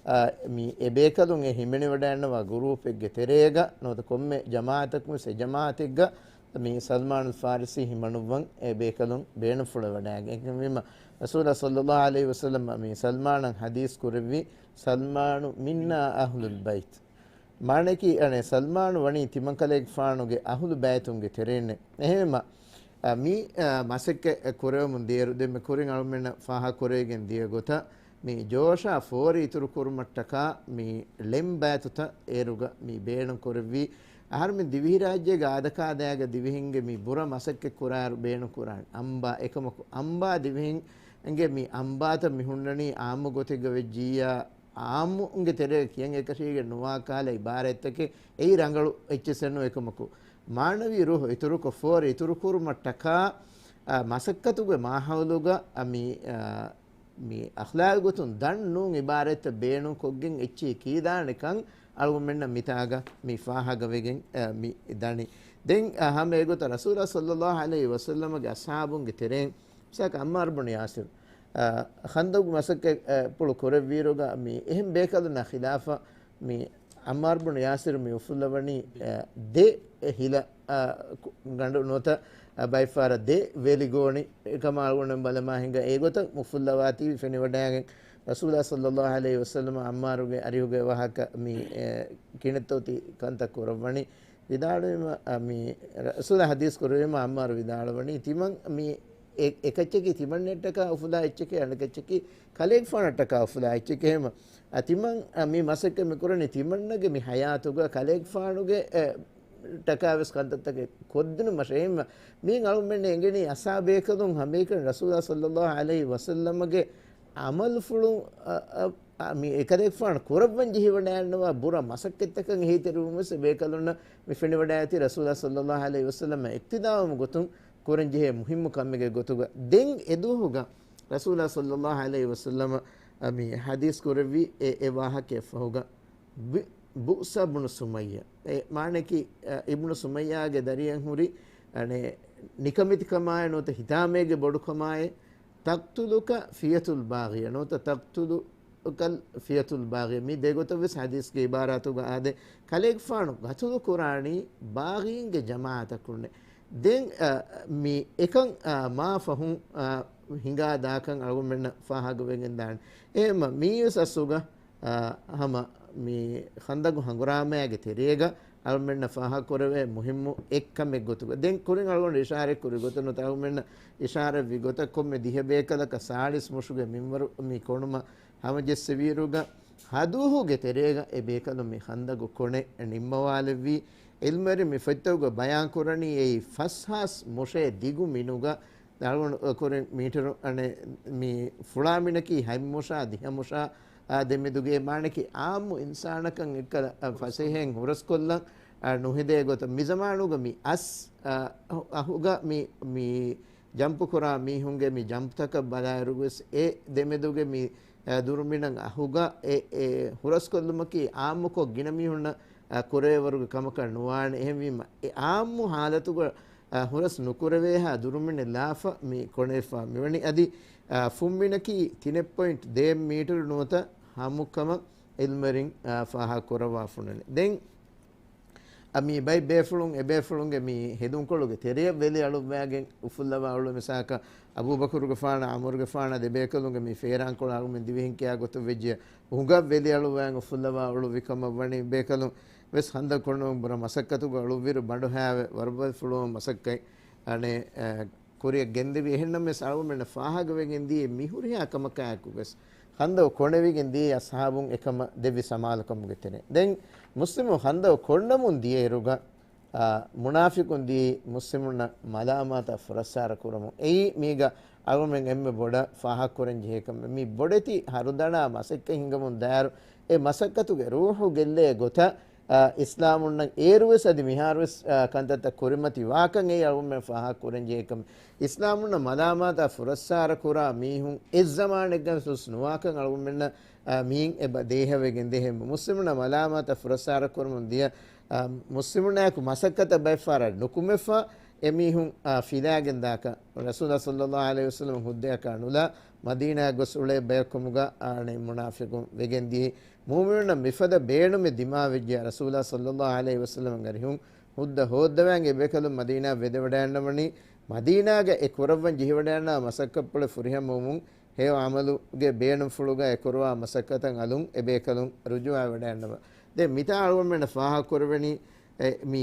އާ، މި އެބޭކަލުން އެ ހިމެނިވަޑައިގަންނަވާ ގުރޫޕެއްގެ ތެރޭގަ ނުވަތަ ކޮންމެ ޖަމާޢަތަކުންވެސް އެ ޖަމާޢަތެއްގަ މި ސަލްމާނުލް ފާރިސީ ހިމަނުއްވަން އެ ބޭކަލުން ބޭނުންފުޅުވެ ވަޑައިގެން. އެހެންވީމަ، ރަސޫލާ ޞައްލައްލާހު ޢަލައިހި ވަސައްލަމް މި ސަލްމާނަށް ޙަދީޘް ކުރެއްވި، ސަލްމާނު މިންނާ އަހްލުލް ބައިތް. މާނައަކީ، އަނެއް، ސަލްމާނު ވަނީ ތިމަންކަލޭގެފާނުގެ އަހުލު ބައިތުންގެ ތެރެއިންނެއް. އެހެންވީމަ، އަ، މި، އަ، މަސައްކަތް ކުރެވެމުން ދިޔައިރު ދެންމެ ކުރިން އަޅުމެންނަށް ފާހަގަކުރެވިގެން ދިޔަ ގޮތަށް، މި ޖޯޝާ ފޯރި އިތުރު ކުރުމަށްޓަކާ މި ޅެން ބައިތުތައް އޭރުގަ މި ބޭނުން ކުރެއްވީ. އަހަރުމެން ދިވެހިރާއްޖޭގެ އާދަކާދައިގަ ދިވެހިންގެ މި ބުރަ މަސައްކަތް ކުރާއިރު ބޭނުން ކުރާނެ. އަނބާ އެކަމަކު، އަނބާ ދިވެހިންގެ މި އަނބާތައް މި ހުންނަނީ އާއްމު ގޮތެއްގަ ވެއްޖިއްޔާ، އާއްމުންގެ ތެރޭގަ ކިޔަން އެކަށީގެން ނުވާ ކަހަލަ އިބާރާތްތަކެއް އެއީ ރަނގަޅު އެއްޗެއްސެއް ނޫން. އެކަމަކު، މާނަވީ ރޫޙު އިތުރުކޮށް، ފޯރި އިތުރުކުރުމަށްޓަކާ، އާ، މަސައްކަތުގެ މާހައުލުގަ، އާ، މި، އާ، މި އަޚްލާގު ގޮތުން ދަން ނޫން އިބާރަތްތައް ބޭނުން ކޮށްގެން އެއްޗެހި ކީދާނެކަން އަޅުގަނޑުމެންނަށް މިތާގަ މި ފާހަގަވެގެން، އަ، މި ދަނީ. ދެން، އަ، ހަމަ އެގޮތަށް ރަސޫލާ ޞައްލައްލާހު ޢަލައިހި ވަސައްލަމަގެ އަޞްޙާބުންގެ ތެރެއިން މިސާލަކަށް ޢައްމާރު ބުނު ޔާސިރު، އަ، ޚަންދަޤު މަސައްކަތް، އަ، ޕުޅު ކުރެއްވިއިރުގަ މި އެހެން ބޭކަލުންނާ ޚިލާފަށް މި ޢައްމާރު ބުނު ޔާސިރު މި އުފުއްލަވަނީ، އަ، ދެ ހިލަ، އަ، ކު-، ގަނޑު ނުވަތަ، އަ، ބައެއްފަހަރަށް ދެ ވެލިގޯނި އެކަމާ އަޅުގަނޑުމެން ބަލަމާ ހިނގާ އެގޮތަށް އުފުއްލަވާތީ ފެނިވަޑައިގެން ރަސޫލާ ޞައްލައްލާހު ޢަލައިހި ވަސައްލަމަ ޢައްމާރުގެ އަރިހުގަ އެވާހަކަ މި، އެ، ކިނެއްތޯތި ކަންތައް ކުރައްވަނީ. ވިދާޅުވީމަ، އަ، މި ރަސޫލާ ޙަދީޘް ކުރެއްވީމަ ޢައްމާރު ވިދާޅުވަނީ ތިމަން މި އެ-، އެކައްޗަކީ ތިމަންނައަށްޓަކާ އުފުލާ އެއްޗެކޭ، އަނެކައްޗަކީ ކަލޭގެފާނަށްޓަކާ އުފުލާ އެއްޗެކޭ. ހަމަ އަ، ތިމަން، އަ، މި މަސައްކަތް މި ކުރަނީ ތިމަންނަގެ މި ޙަޔާތުގަ ކަލޭގެފާނުގެ، އެ، ޓަކާވެސް ކަންތައްތަކެއް ކޮށްދިނުމަށޭ. މީން އަޅުގަނޑުމެންނަށް އެނގެނީ އަސާބޭކަލުން ހަމައެކަނި ރަސޫލާ ޞައްލައްލާހު ޢަލައިހި ވަސައްލަމަގެ ޢަމަލުފުޅުން، އަ، އަ، އަ، މި އެކަލޭގެފާނު ކުރައްވަން ޖެހިވަޑައިގަންނަވާ ބުރަ މަސައްކަތްތަކަށް އެހީތެރިވުމަށް ބޭކަލުންނަށް މި ފެނިވަޑައިގަތީ ރަސޫލާ ޞައްލައްލާހު ޢަލައިހި ވަސައްލަމަށް އިޤްތިދާވުމުގެ ގޮތުން ކުރަންޖެހޭ މުހިއްމު ކަމެއްގެ ގޮތުގަ. ދެން އެދުވަހުގަ ރަސޫލާ ޞައްލައްލާހު ޢަލައިހި ވަސައްލަމަ މި ޙަދީޘް ކުރެއްވި އެ، އެ ވާހަކައަށްފަހުގަ ބި-، ބުއްސަ ބުނު ސުމައްޔަ. އެ މާނައަކީ، އަ، އިބްނު ސުމައްޔާގެ ދަރިއަށް ހުރި، އަނެއް، ނިކަމެތިކަމާއެއް ނުވަތަ ހިތާމައިގެ ބޮޑުކަމާއެއް، تقتلك فئة الباغية ނުވަތަ تقتلك الفئة الباغية. މި ދެގޮތަށް ވެސް ޙަދީޘްގެ ޢިބާރާތުގަ އާދޭ، ކަލޭގެފާނު ގަތުލު ކުރާނީ ބާޣީންގެ ޖަމާޢަތަކުންނޭ. ދެން، އަ، މި އެކަން، އަ، މާ ފަހުން، އަ، ހިނގާ ދާކަން އަޅުގަނޑުމެންނަށް ފާހަގަވެގެން ދާނެ. އެހެންމަ މިއީވެސް އަސްލުގަ، އަ، ހަމަ މި ޚަންދަޤު ހަނގުރާމައިގެ ތެރޭގަ އަޅުމެންނަށް ފާހަގަކުރެވޭ މުހިއްމު އެއްކަމެއް ގޮތުގަ، ދެން ކުރިން އަޅުގަނޑު އިޝާރަތް ކުރި ގޮތަށް ނުވަތަ އަޅުމެންނަށް އިޝާރަތްވި ގޮތަށް ކޮންމެ ދިހަ ބޭކަލަކަށް ސާޅީސް މުށުގެ މިންވަރު މި ކޮނުމަށް ހަމަޖެއްސެވިއިރުގަ، ހަދުވަހުގެ ތެރޭގަ އެ ބޭކަލުން މި ޚަންދަޤު ކޮނެ ނިންމަވާލެއްވީ. ޢިލްމުވެރިން މި ފޮތްތަކުގަ ބަޔާން ކުރަނީ އެއީ ފަސްހާސް މުށޭ ދިގު މިނުގަ ދަޅުވަން ކުރިން މީޓަރު އަނެއް މި ފުޅާ މިނަކީ ހަތް މުށާ ދިހަ މުށާ، އާ، ދެމެދުގެ މާނަކީ އާއްމު އިންސާނަކަށް އެއްކަލަ، އަ، ފަސޭހައިން ހުރަސްކޮށްލަން، އަ، ނުހެދޭ ގޮތަށް. މި ޒަމާނުގަ މި އަސް، އަ، އަހުގަ މި، މި ޖަމްޕު ކުރާ މީހުންގެ މި ޖަމްޕްތަކަށް ބަލާއިރުވެސް އެ ދެމެދުގެ މި، އަ، ދުރުމިނަށް އަހުގަ އެ، އެ ހުރަސްކޮށްލުމަކީ އާއްމުކޮށް ގިނަ މީހުންނަށް، އަ، ކުރެވޭވަރުގެ ކަމަކަށް ނުވާނެ. އެހެންވީމަ އެ އާއްމު ހާލަތުގަ އަ، ހުރަސް ނުކުރެވޭހާ ދުރުމިނެއް ލާފަ މި ކޮނެފަ މިވަނީ. އަދި، އަ، ފުންމިނަކީ ތިނެއް ޕޮއިންޓް ދޭއް މީޓަރު ނުވަތަ ހަމަކަމަށް ޢިލްމުވެރިން، އަ، ފާހަގަ ކުރައްވާފަ ނުވަނީ. ދެން، އަ، މި ބައެއް ބޭފުޅުން އެބޭފުޅުންގެ މި ހެދުންކޮޅުގެ ތެރެޔަށް ވެލި އަޅުއްވައިގެން އުފުއްލަވާ އުޅު މިސާލަކަށް އަބޫބަކުރުގެފާނަށް ޢުމަރުގެފާނަށް ދެބޭކަލުންގެ މި ފޭރާންކޮޅަށް އަޅުގަނޑުމެން ދިވެހިން ކިޔާ ގޮތަށް ވެއްޖެ ހުނގަށް ވެލި އަޅުއްވައިގެން އުފުއްލަވާ އުޅުއްވި ކަމަށް ވަނީ ބޭކަލުން ވެސް ޚަންދަޤު ކޮނުމުގެ ބުރަ މަސައްކަތުގަ އުޅުއްވިއިރު ބަނޑުހައިވެ ވަރުބަދަ ފުޅުވުމުގެ މަސައްކަތް އަނެއް، އަ، ކުރިއަށް ގެންދެވި. އެހެންނަމަވެސް އަޅުގަނޑުމެންނަށް ފާހަގަވެގެން ދިޔަ މި ހުރިހާ ކަމަކާއެކު ވެސް ޚަންދަޤު ކޮނެވިގެން ދިޔަ އަޞްޙާބުން އެކަމަށް ދެއްވި ސަމާލުކަމުގެ ތެރެއިން. ދެން މުސްލިމުން ޚަންދަޤު ކޮންނަމުން ދިޔައިރުގަ، އާ، މުނާފިޤުން ދިޔައީ މުސްލިމުންނަށް މަލާމާތާ ފުރައްސާރަ ކުރަމުން. އެއީ މީގަ އަޅުގަނޑުމެން އެންމެ ބޮޑަށް ފާހަގަކުރަން ޖެހޭ ކަމެއް. މި ބޮޑެތި ހަރުދަނާ މަސައްކަތް ހިނގަމުން ދާއިރު އެ މަސައްކަތުގެ ރޫޙު ގެއްލޭ ގޮތަށް، އާ، އިސްލާމުންނަށް އޭރުވެސް އަދި މިހާރުވެސް، އާ، ކަންތައްތައް ކުރިމަތި ވާކަން އެއީ އަޅުގަނޑުމެން ފާހަގަ ކުރަން ޖެހޭ ކަމެއް. އިސްލާމުންނަށް މަލާމާތާ ފުރައްސާރަ ކުރާ މީހުން އެއްޒަމާނެއްގަ ވެސް ނުވާކަން އަޅުގަނޑުމެންނަށް، އާ، މިއިން އެބަ ދޭހަވެގެން ދޭ. އެހެން މުސްލިމުންނަށް މަލާމާތާ ފުރައްސާރަ ކުރަމުން ދިޔަ، އާ، މުސްލިމުންނާއެކު މަސައްކަތަށް ބައެއްފަހަރަށް ނުކުމެފަ އެމީހުން، އާ، ފިލާގެން ދާކަށް ރަސޫލާ ޞައްލައްލާހު ޢަލައިހި ވަސައްލަމަ ހުއްދަޔަކާ ނުލާ މަދީނާއަށް ގޮސް އުޅޭ ބަޔަކު ކަމުގަ އަނެއް މުނާފިޤުން ވެގެން ދިޔައީ. މުއުމިނުންނަށް މިފަދަ ބޭނުމެއް ދިމާވެއްޖެ ރަސޫލާ ޞައްލައްލާހު ޢަލައިހި ވަސައްލަމަ އަރިހުން ހުއްދަ ހޯއްދަވައިގެން އެބޭކަލުން މަދީނާއަށް ވެދެވަޑައިގަންނަވަނީ. މަދީނާގަ އެ ކުރައްވަން ޖެހިވަޑައިގަންނަވާ މަސައްކަތްޕުޅެއް ފުރިހަމަވުމުން ހެޔޮ ޢަމަލުގެ ބޭނުންފުޅުގަ އެ ކުރައްވާ މަސައްކަތަށް އަލުން އެބޭކަލުން ރުޖޫޢަވެވަޑައިގަންނަވާ. ދެން މިތާ އަޅުގަނޑުމެންނަށް ފާހަގަކުރެވެނީ، އެ، މި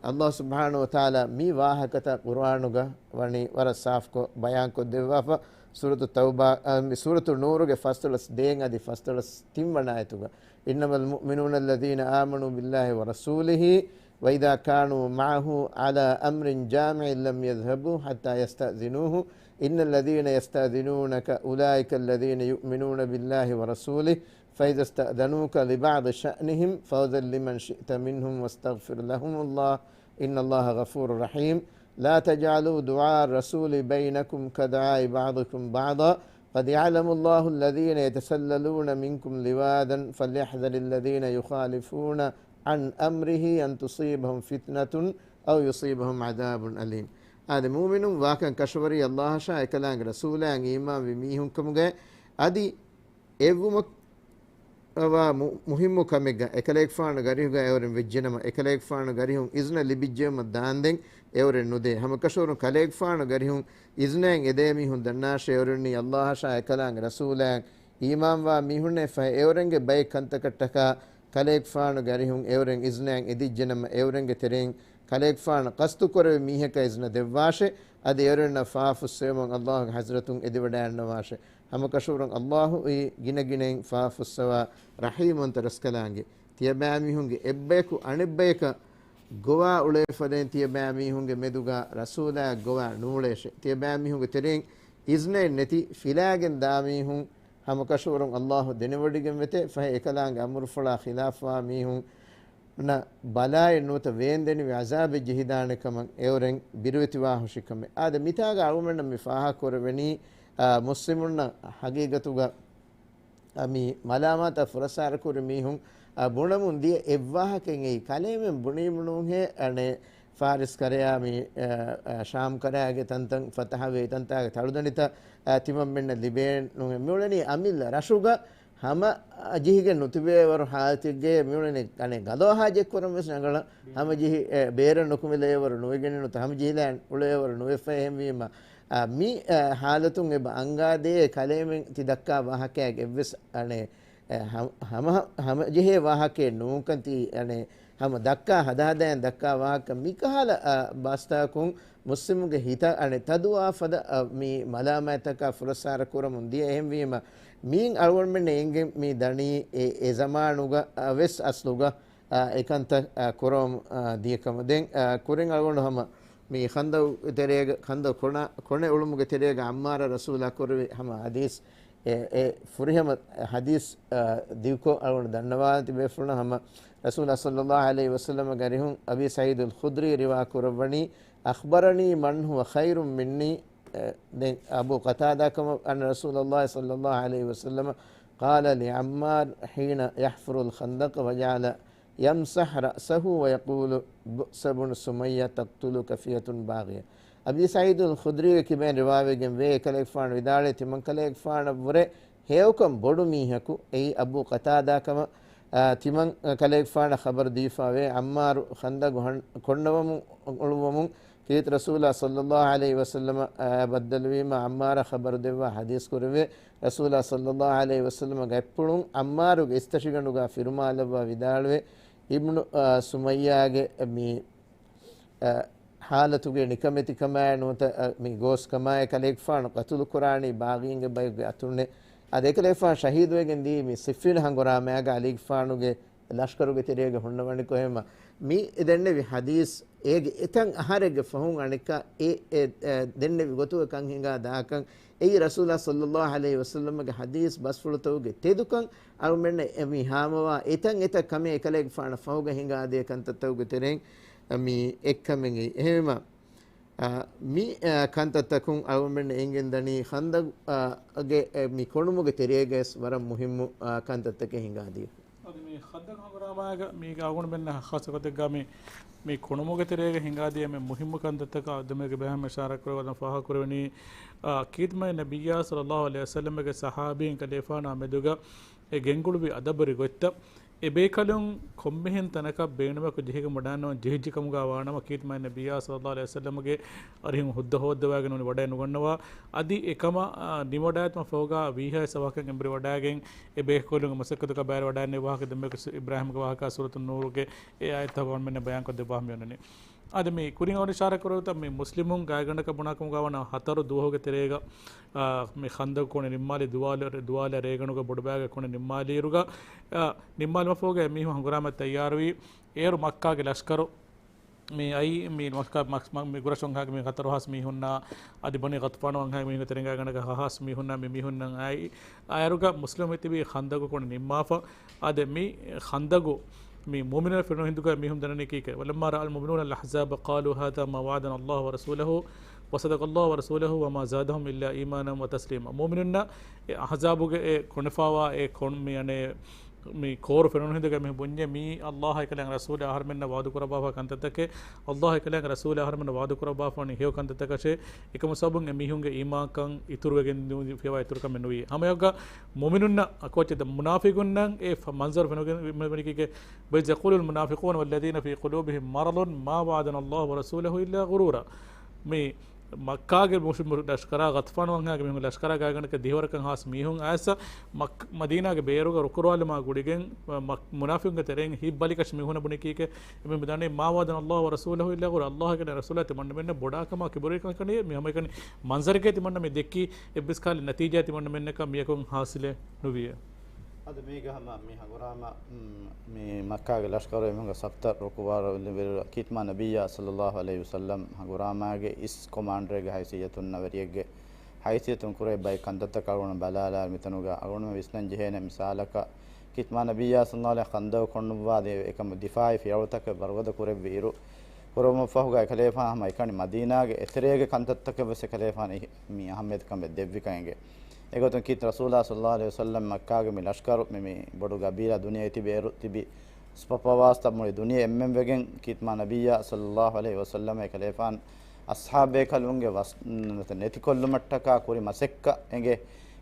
ﷲ ސުބްޙާނަހޫ ވަތަޢާލާ މި ވާހަކަތައް ޤުރުއާނުގަ ވަނީ ވަރަށް ސާފުކޮށް ބަޔާންކޮށްދެއްވާފަ. ސޫރަތު ތައުބާ، އަ، މި ސޫރަތު ނޫރުގެ ފަސްދޮޅަސް ދޭން އަދި ފަސްދޮޅަސް ތިން ވަނަ އާޔަތުގަ، إنما المؤمنون الذين آمنوا بالله ورسوله وإذا كانوا معه على أمر جامع لم يذهبوا حتى يستأذنوه إن الذين يستأذنونك أولئك الذين يؤمنون بالله ورسوله فإذا استأذنوك لبعض شأنهم فأذن لمن شئت منهم واستغفر لهم الله إن الله غفور رحيم. لا تجعلوا دعاء الرسول بينكم كدعاء بعضكم بعضا قد يعلم الله الذين يتسللون منكم لواذا فليحذر الذين يخالفون عن أمره أن تصيبهم فتنة أو يصيبهم عذاب أليم. އާދެ، މުއުމިނުން ވާކަން ކަށަވަރީ އައްލާހަށާ އެކަލާނގެ ރަސޫލާއަށް އީމާންވި މީހުންކަމުގައި އަދި އެއްވުމަށް ވާ މު-، މުހިއްމު ކަމެއްގަ އެކަލޭގެފާނުގެ އަރިހުގަ އެއުރެން ވެއްޖެނަމަ، އެކަލޭގެފާނުގެ އަރިހުން އިޒްނަ ލިބިއްޖެއުމަށް ދާންދެން އެއުރެން ނުދޭ. ހަމަކަށަވަރުން ކަލޭގެފާނުގެ އަރިހުން އިޒްނައިން އެދޭ މީހުން ދަންނާށޭ، އެއުރެންނީ އައްލާހަށާ އެކަލާނގެ ރަސޫލާއަށް އީމާންވާ މީހުންނޭ. ފަހެ އެއުރެންގެ ބައެއް ކަންތަކަށްޓަކާ ކަލޭގެފާނުގެ އަރިހުން އެއުރެން އިޒްނައިން އެދިއްޖެނަމަ، އެއުރެންގެ ތެރެއިން ކަލޭގެފާނަށް ޤަޞްދުކުރެވޭ މީހަކަށް އިޒްނަ ދެއްވާށޭ، އަދި އެއުރެންނަށް ފާފުއްސެވުމަށް އައްލާހުގެ ޙަޟްރަތުން އެދިވަޑައިގަންނަވާށޭ. ހަމަކަށަވަރުން އައްލާހުއީ ގިނަގިނައިން ފާފުއްސަވާ ރަޙީމުވަންތަ ރަސްކަލާނގެ. ތިޔަބައިމީހުންގެ އެއްބަޔަކު އަނެއްބަޔަކަށް ގޮވާ އުޅޭ ފަދައިން ތިޔަބައިމީހުންގެ މެދުގަ ރަސޫލާއަށް ގޮވާ ނޫޅޭށޭ. ތިޔަބައިމީހުންގެ ތެރެއިން އިޒްނައެއް ނެތި ފިލާގެން ދާ މީހުން ހަމަކަށަވަރުން އައްލާހު ދެނެވޮޑިގެން ވެތޭ. ފަހެ އެކަލާނގެ އަމުރުފުޅާ ޚިލާފްވާ މީހުން ނަ ބަލާއެއް ނުވަތަ ވޭންދެނިވި ޢަޒާބެއް ޖެހިދާނެ ކަމަށް އެއުރެން ބިރުވެތިވާހުށި ކަމެއް. އާދެ، މިތާގަ އަޅުމެންނަށް މި ފާހަގަކުރެވެނީ، އާ، މުސްލިމުންނަށް ޙަޤީޤަތުގަ، އާ، މި މަލާމާތަށް ފުރައްސާރަކުރި މީހުން، އާ، ބުނަމުން ދިޔަ އެއްވާހަކައެއް އެއީ. ކަލޭމެން ބުނީމުނޫހޭ، އަނެއް ފާރިސް ކަރަޔާ މި، އާ، އާ، ޝާމް ކަރަޔާގެ ތަންތަން ފަތަހަވޭ ތަންތާގެ ތަޅުދަނޑިތައް، އާ، ތިމަންމެންނަށް ލިބޭނުހޭ. މިއުޅެނީ އަމިއްލަ ރަށުގަ ހަމަ ޖިހިގެން ނުތިބޭވަރު ޙާލަތެއްގެ މިއުޅެނީ. އަނެއް ގަލޯ ހާޖަތްކުރަން ވެސް ރަނގަޅަށް ހަމަ ޖިހި، އެ، ބޭރަށް ނުކުމެލޭވަރު ނުވެގެން ނުތަ ހަމަ ޖިހިލާ އުޅޭވަރު ނުވެފަ. އެހެންވީމަ، އާ، މި، އާ، ޙާލަތުން އެބަ އަންގާދޭ ކަލޭމެން ތި ދައްކާ ވާހަކައިގެ އެއްވެސް، އަނެއް، އެ، ހަ-، ހަމަ، ހަމަޖެހޭ ވާހަކައެއް ނޫންކަން ތި، އަނެއް، ހަމަ ދައްކާ ހަދާހަދާއިން ދައްކާ ވާހަކަ މިކަހަލަ، އަ، ބާސްތަކުން މުސްލިމުގެ ހިތަށް އަނެއް ތަދުވާ ފަދަ، އަ، މި މަލާމާތްތަކާ ފުރައްސާރަ ކުރަމުން ދިޔަ. އެހެންވީމަ، މީން އަޅުގަނޑުމެންނަށް އެނގެން މި ދަނީ އެ، އެ ޒަމާނުގަ، އަ، ވެސް އަސްލުގަ، އަ، އެކަންތައް، އަ، ކުރަމުން، އަ، ދިޔަ ކަމަށް. ދެން، އަ، ކުރިން އަޅުގަނޑު ހަމަ މި ޚަންދަޤު ތެރޭގަ، ޚަންދަޤު ކޮނަ-، ކޮނެ އުޅުމުގެ ތެރޭގަ ޢައްމާރަ ރަސޫލާ ކުރެވި ހަމަ ޙަދީޘް، އެ، އެ ފުރިހަމަ ޙަދީޘް، އަ، ދިގުކޮށް އަޅުގަނޑު ދަންނަވާ ތިބޭފުޅުން ހަމަ ރަސޫލާ ޞައްލައްލާހު ޢަލައިހި ވަސައްލަމަގެ އަރިހުން އަބީ ސަޢީދުލް ޚުދްރީ ރިވާ ކުރައްވަނީ، أخبرني من هو خير مني، އެ، ދެން އަބޫ ޤަތާދާ ކަމަށް أن رسول الله صلى الله عليه وسلم قال لعمار حين يحفر الخندق وجعل يمسح رأسه ويقول، بؤس بن سمية تقتلك فئة باغية. އަބީ ސަޢީދުލް ޚުދްރީގެ ކިބައިން ރިވާވެގެން ވޭ، އެކަލޭގެފާނު ވިދާޅުވޭ، ތިމަންކަލޭގެފާނަށްވުރެ ހެޔޮކަން ބޮޑު މީހަކު، އެއީ އަބޫ ޤަތާދާ ކަމަށް، އާ، ތިމަން ކަލޭގެފާނަށް ޚަބަރު ދީފާވޭ، ޢައްމާރު ޚަންދަޤު ހަން-، ކޮންނަވަމުން އުޅުއްވަމުން ކީރިތި ރަސޫލާ ޞައްލައްލާހު ޢަލައިހި ވަސައްލަމަ، އާ، ބައްދަލުވީމަ ޢައްމާރަށް ޚަބަރު ދެއްވާ ޙަދީޘް ކުރެވޭ. ރަސޫލާ ޞައްލައްލާހު ޢަލައިހި ވަސައްލަމަގެ އަތްޕުޅުން ޢައްމާރުގެ އިސްތަށިގަނޑުގަ ފިރުމާލައްވާ ވިދާޅުވޭ، އިބްނު، އާ، ސުމައްޔާގެ މި، އާ، ޙާލަތުގެ ނިކަމެތިކަމާއި ނުވަތަ، އަ، މި ގޯސްކަމާއި ކަލޭގެފާނު ޤަތުލު ކުރާނީ ބާޣީންގެ ބައެއްގެ އަތުންނޭ. އަދި އެކަލޭގެފާނު ޝަހީދުވެގެން ދީ މި ޞިއްފީނު ހަނގުރާމައިގަ އަލީގެފާނުގެ ލަޝްކަރުގެ ތެރޭގަ ހުންނަވަނިކޮށް އެހެންމަ، މި ދެންނެވި ޙަދީޘް އޭގެ އެތައް އަހަރެއްގެ ފަހުން އަނެއްކާ އެ، އެ، އެ، ދެންނެވި ގޮތުގަ ކަން ހިނގާ ދާކަން އެއީ ރަސޫލާ ޞައްލައްލާހު ޢަލައިހި ވަސައްލަމަގެ ޙަދީޘް ބަސްފުޅުތަކުގެ ތެދުކަން އަޅުމެންނަށް އެ މި ހާމަވާ އެތައް އެތައް ކަމެއް އެކަލޭގެފާނަށް ފަހުގަ ހިނގާދޭ ކަންތައްތަކުގެ ތެރެއިން މި އެއްކަމެއް އެއީ. އެހެންވީމަ، އާ، މި، އާ، ކަންތައްތަކުން އަޅުގަނޑުމެން އެނގެން ދަނީ ޚަންދަޤު، އާ، ގެ، އެ، މި ކޮނުމުގެ ތެރޭގައި ވެސް ވަރަށް މުހިއްމު، އާ، ކަންތައްތަކެއް ހިނގާދީފަ. އަދި މި ޚަންދަޤު ހަނގުރާމާގަ މީގަ އަޅުގަނޑުމެންނަށް ޚާއްޞަ ގޮތެއްގަ މި، މި ކޮނުމުގެ ތެރޭގަ ހިނގާދިޔަ މި މުހިއްމު ކަންތައްތަކަށް އަދުމެގެ ބަޔާން އިޝާރާތް ކުރެވި ފާހަގަކުރެވެނީ، އާ، ކީރިތި މާތް ނަބިއްޔާ ޞައްލައްލާހު ޢަލައިހި ވަސައްލަމަގެ ޞަޙާބީން ކަލޭފާނާ މެދުގަ އެ ގެންގުޅުއްވި އަދަބު ރިގޮތްތައް އެ ބޭކަލުން ކޮންމެހެން ތަނަކަށް ބޭނުމަކު ޖެހިގެން ވަޑާންނަވަން ޖެހިއްޖެ ކަމުގަ ވާނަމަ، ކީރިތި މާތް ނަބިއްޔާ ޞައްލައްލާހު ޢަލައިހި ވަސައްލަމަގެ އަރިހުން ހުއްދަ ހޯއްދަވާގެން ނޫނީ ވަޑައެއް ނުގަންނަވާ. އަދި އެކަމަށް، އާ، ނިމިވަޑައިގަތުމަށް ފަހުގަ ވީހާވެސް އަވަހަކަށް އެނބުރި ވަޑައިގެން އެ ބޭކަލުންގެ މަސައްކަތުގަ ބައިވެރިވަޑައިގެންނެވި ވާހަކަ ދެންމެ އިބްރާހީމްގެ ވާހަކަ ސޫރަތު ނޫރުގެ އެ އާޔަތްތަކުގަ އަޅުގަނޑުމެންނަށް ބަޔާންކޮށްދެއްވާފަ މި އޮންނަނީ. އަދި މި ކުރިން އަޅުގަނޑު އިޝާރާތް ކުރެވި ގޮތަށް މި މުސްލިމުން ގާތްގަނޑަކަށް ބުނާކަމުގަ ވަނަ ހަތަރު ދުވަހުގެ ތެރޭގަ، އާ، މި ޚަންދަޤު ކޮނެ ނިންމާލި ދުވާލު، ދުވާލު ރޭގަނޑުގަ ބޮޑުބައިގެ ކޮނެ ނިންމާލިއިރުގަ، އާ، ނިންމާލުމަށްފަހުގަ އެމީހުން ހަނގުރާމަ ތައްޔާރުވީ. އޭރު މައްކާގެ ލަޝްކަރު މި އައީ މި މައްކާ، މަ-، މަ-، މި ގުރަޝު އަންހާގެ މީހުން ހަތަރު ހާސް މީހުންނާ، އަދި ބަނީ ޣަޠްފާނު އަންހާގެ މީހުން ތެރެނގާގަނޑަކަށް ހަ ހާސް މީހުންނާ، މި މީހުންނަށް އައި، އައިރުގަ މުސްލިމުން ތިބީ ޚަންދަގު ކޮން ނިންމާފަ. އާދެ، މި ޚަންދަގު މި މުއުމިނުން ފެނުނު ހިނދުގަ މީހުން ދަންނަނީ ކީކޭ؟ ولما رأى المؤمنون الأحزاب قالوا هذا ما وعدنا الله ورسوله وصدق الله ورسوله وما زادهم إلا إيمانا وتسليما. މުއުމިނުންނަށް އެ އަޙްޒާބުގެ އެ ކޮނެފާވާ އެ ކޮން މި އަނެއް މި ކޯރު ފެނުނު ހިނދުގަ މި ބުންޏެ މީ ﷲ އެކަލޭގެ ރަސޫލާ އަހަރުމެންނަށް ވަޢުދު ކުރައްވާފާ ކަންތައްތަކެއް، ﷲ އެކަލޭގެ ރަސޫލާ އަހަރުމެންނަށް ވަޢުދު ކުރައްވާފާނީ ހެޔޮ ކަންތައްތަކަށޭ. އެކަމު ސަބަބުން އެ މީހުންގެ އީމާންކަން އިތުރުވެގެން ނު-، ފިޔަވާ އިތުރުކަމެއް ނުވި. ހަމައެއާއެކުގަ މުއުމިނުންނަށް އަކު އެއްޗެއް ދެ މުނާފިގުންނަށް އެ ފަ-، މަންޒަރު ފެނުގެން ވެ-، ވެ-، ވެނިކީކޭ، وإذ يقول المنافقون والذين في قلوبهم مرض ما وعدنا الله ورسوله إلا غرورا. މި މައްކާގެ މުޝް-، މު-، ލަޝްކަރާ، ޣަޠްފާން ވަންހާގެ މީހުން ލަޝްކަރާ ގާތްގަނޑަކަށް ދިހަވަރަކަށް ހާސް މީހުން އައިސް މައް-، މަދީނާގެ ބޭރުގަ ރުކުރުވާލުމާ ގުޅިގެން މަ-، މުނާފިޤުންގެ ތެރެއިން ހިތް ބަލިކަށި މީހުންނަށް ބުނިކީކޭ، އެމީހުން ދަނީ ما وعدنا الله ورسوله إلا غرورا، ﷲ އެކަލޭގެ ރަސޫލާ ތިމަންނަމެންނަށް ބޮޑާކަމާ ކިބުރުވެރިކަން ކަނީ. މި ހަމައެކަނި މަންޒަރެކޭ ތިމަންނަ މި ދެއްކީ، އެއްވެސް ކަހަލަ ނަތީޖާ ތިމަންނަމެންނަކަށް މިޔަކުން ހާސިލެއް ނުވިޔޭ. އަދި މީގަ ހަމަ މި ހަނގުރާމަ، މް، މި މައްކާގެ ލަޝްކަރު އެމީހުންގެ ސަފްތައް ރުކުވާރަ ކީތްމާ ނަބިއްޔާ ޞައްލައްލާހު ޢަލައިހި ވަސައްލަމް ހަނގުރާމާގެ އިސް ކޮމާންޑަރެއްގެ ހައިސިއްޔަތުން ނަވެރިއެއްގެ ހައިސިއްޔަތުން ކުރެ ބައެއް ކަންތައްތަކަށް އަޅުގަނޑު ބަލާލާ މިތަނުގަ އަޅުގަނޑުމެން ވިސްނަން ޖެހޭނެ މިސާލަކަށް ކީތްމާ ނަބިއްޔާ ޞައްލައްލާހު ޢަލައިހި ޚަންދަޤު ކޮންނުއްވާ ދޭ އެކަމު ދިފާޢީ ފިޔަވަޅުތަކެއް ބަރުގަދަ ކުރެއްވި އިރު، ކުރެވުމަށްފަހުގަ އެކަލޭފާނު ހަމަ އެކަނި މަދީނާގެ އެތެރޭގެ ކަންތައްތަކަށްވެސް އެކަލޭފާނު މި އަހައްމިޔަތުކަމެއް ދެއްވިކަން އެނގޭ. އެގޮތުން ކީރިތި ރަސޫލާ ޞައްލައްލާހު ޢަލައިހި ވަސައްލަމް މައްކާގެ މި ލަޝްކަރު މި، މި ބޮޑު ގަބީލާ ދުނިޔެ ތިބި އިރު ތިބި ސުޕަ ޕަވާސްތައް މުޅި ދުނިޔެ އެންމެން ވެގެން ކީތްމާ ނަބިއްޔާ ޞައްލައްލާހު ޢަލައިހި ވަސައްލަމް އެކަލޭފާނު އަޞްޙާބު ބޭކަލުންގެ ވަސް-، ނަތަ ނެތިކޮށްލުމަށްޓަކާ ކުރި މަސައްކަތް އެނގޭ.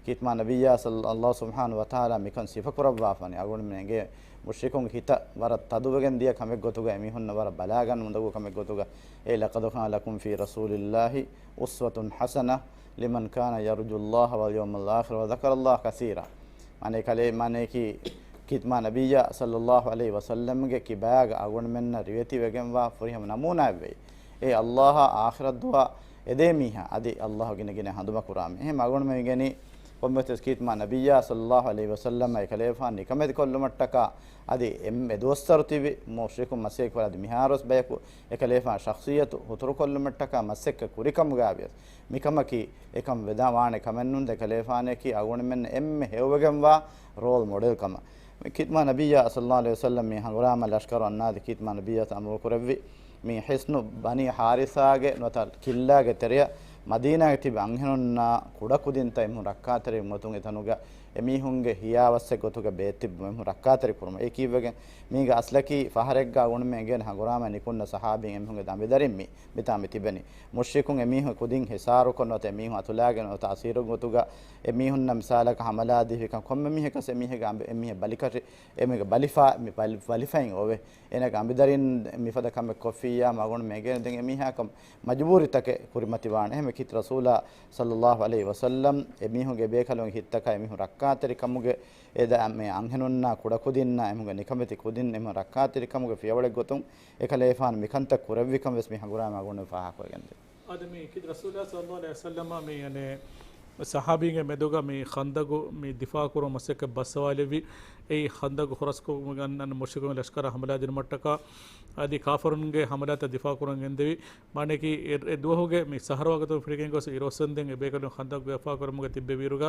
ކީތްމާ ނަބިއްޔާ ޞައްލަ-، ﷲ ސުބްޙާނަހު ވަތަޢާލާ މިކަން ސިފަކުރައްވާފަނީ. އަޅުގަނޑުމެން އެނގޭ މުޝްރިކުންގެ ހިތަށް ވަރަށް ތަދުވެގެން ދިޔަ ކަމެއް ގޮތުގަ އެމީހުންނަށް ވަރަށް ބަލާގަންނަ އުނދަގޫ ކަމެއް ގޮތުގަ އޭ لقد كان لكم في رسول الله أسوة حسنة لمن كان يرجو الله واليوم الآخر وذكر الله كثيرا. މާނައީ ކަލޭ-، މާނަޔަކީ ކީތްމާ ނަބިއްޔާ ޞައްލައްލާހު ޢަލައިހި ވަސައްލަމްގެ ކިބާގަ އަޅުގަނޑުމެންނަށް ރިވެތިވެގެންވާ ފުރިހަމަ ނަމޫނާއެއްވެ. އޭ ﷲ އާ އާޚިރަތް ދުވާ އެދޭ މީހާ އަދި ﷲ ގިނަގިނަ ހަނދުމަކުރާ މީ. އެހެން އަޅުގަނޑުމެން މި ގެނީ ކޮންމެސް ކީތްމާ ނަބިއްޔާ ޞައްލައްލާހު ޢަލައިހި ވަސައްލަމް އެކަލޭފާން ނިކަމެތި ކޮށްލުމަށްޓަކާ އަދި އެ ދުވަސްވަރު ތިބި މުޝްރިކު މަސައްކަތް އަދި މިހާރުވެސް ބަޔަކު އެކަލޭފާން ޝަޚްޞިއްޔަތު ހުތުރުކޮށްލުމަށްޓަކާ މަސައްކަތް ކުރިކަމުގައިވިޔަސް މިކަމަކީ އެކަން ވެދާ ވާނެ ކަމެއްނޫން. އެކަލޭފާނަކީ އަޅުގަނޑުމެން އެންމެ ހެޔޮވެގެންވާ ރޯލް މޮޑެލް ކަމަށް. ކީތްމާ ނަބިއްޔާ ޞައްލައްލާހު ޢަލައިހި ވަސައްލަމް މި ހަނގުރާމަ ލަޝްކަރު އަންނާދި ކީތްމާ ނަބިއްޔާ އަމުރު ކުރެއްވި މި ޙިޞްނު ބަނީ ޙާރިސާގެ ނުވަތަ ކިއްލާގެ ތެރެއަށް މަދީނާގެ ތިބި އަންހެނުންނާ ކުޑަކުދިންތައް އެމީހުން ރައްކާތެރި ގޮތުން އެތަނުގަ އެމީހުންގެ ހިޔާވައްސެއް ގޮތުގަ ބޭތިއްބުމަށް އެމީހުން ރައްކާތެރި ކުރުމަށް. އެ ކީއްވެގެން މީގަ އަސްލަކީ ފަހަރެއްގަ އަޅުގަނޑުމެން އެނގޭނެ ހަނގުރާމަ ނިކުންނަ ޞަޙާބީން އެމީހުންގެ ދަނބިދަރިން މި މިތާ މި ތިބެނީ. މުޝްރިކުން އެމީހުން ކުދިން ހިސާރުކޮށް ނުވަތަ އެމީހުން އަތުލާގެން ނުވަތަ އަސީރު ގޮތުގަ އެމީހުންނަށް މިސާލަކަށް ހަމަލާ ދީފިކަން ކޮންމެ މީހަކަސް އެމީހެއްގެ އަނބި-، އެމީހެއް ބަލިކަށި އެމީހެއްގެ ބަލިފާ-، މި ބަލި-، ބަލިފައިން އޮވެ. އޭނާގެ އަނބިދަރިން މިފަދަ ކަމެއް ކޮށްފިއްޔާ މަގުން މެގޭނެ ދެން އެމީހާކަށް މަޖުބޫރިތަކެއް ކުރިމަތިވާނެ. އެހެންވެ ކީރިތި ރަސޫލާ ޞައްލައްލާހު ޢަލައިހި ވަސައްލަމް އެމީހުންގެ ބޭކަލުން ހިތްތަކާ އެމީހުން ރައްކާތެރި ކަމުގެ އެދާ މި އަންހެނުންނާ ކުޑަކުދިންނާ އެމީހުންގެ ނިކަމެތި ކުދިން އެމީހުން ރައްކާތެރި ކަމުގެ ފިޔަވަޅެއް ގޮތުން އެކަލޭފާނު މިކަންތައް ކުރެއްވިކަން ވެސް މި ހަނގުރާމަ އަޅުގަނޑު ފާހަގަކޮށްގެންދޭ. އަދި މި ކީރިތި ރަސޫލާ ޞައްލައްލާހު ޢަލައިހި ވަސައްލަމަ މި އަނެއް ޞަޙާބީންގެ މެދުގަ މި ޚަންދަޤު މި ދިފާޢު ކުރުމަށް މަސައްކަތް ބައްސަވާލެއްވި. އެއީ ޚަންދަޤު ހުރަސްކޮށް މުޝްރިކުންގެ ލަޝްކަރަށް ހަމަލާ ދިނުމަށްޓަކާ އަދި ކާފަރުންގެ ހަމަލާތައް ދިފާޢު ކުރަން ގެންދެވި. މާނައަކީ އެ، އެ ދުވަހުގެ މި ސަހަރު ވަގުތުން ފިރިގެން ގޮސް އިރު އޮއްސެންދެން އެ ބޭކަލުން ޚަންދަޤު ދިފާޢު ކުރުމުގަ ތިއްބެވިއިރުގަ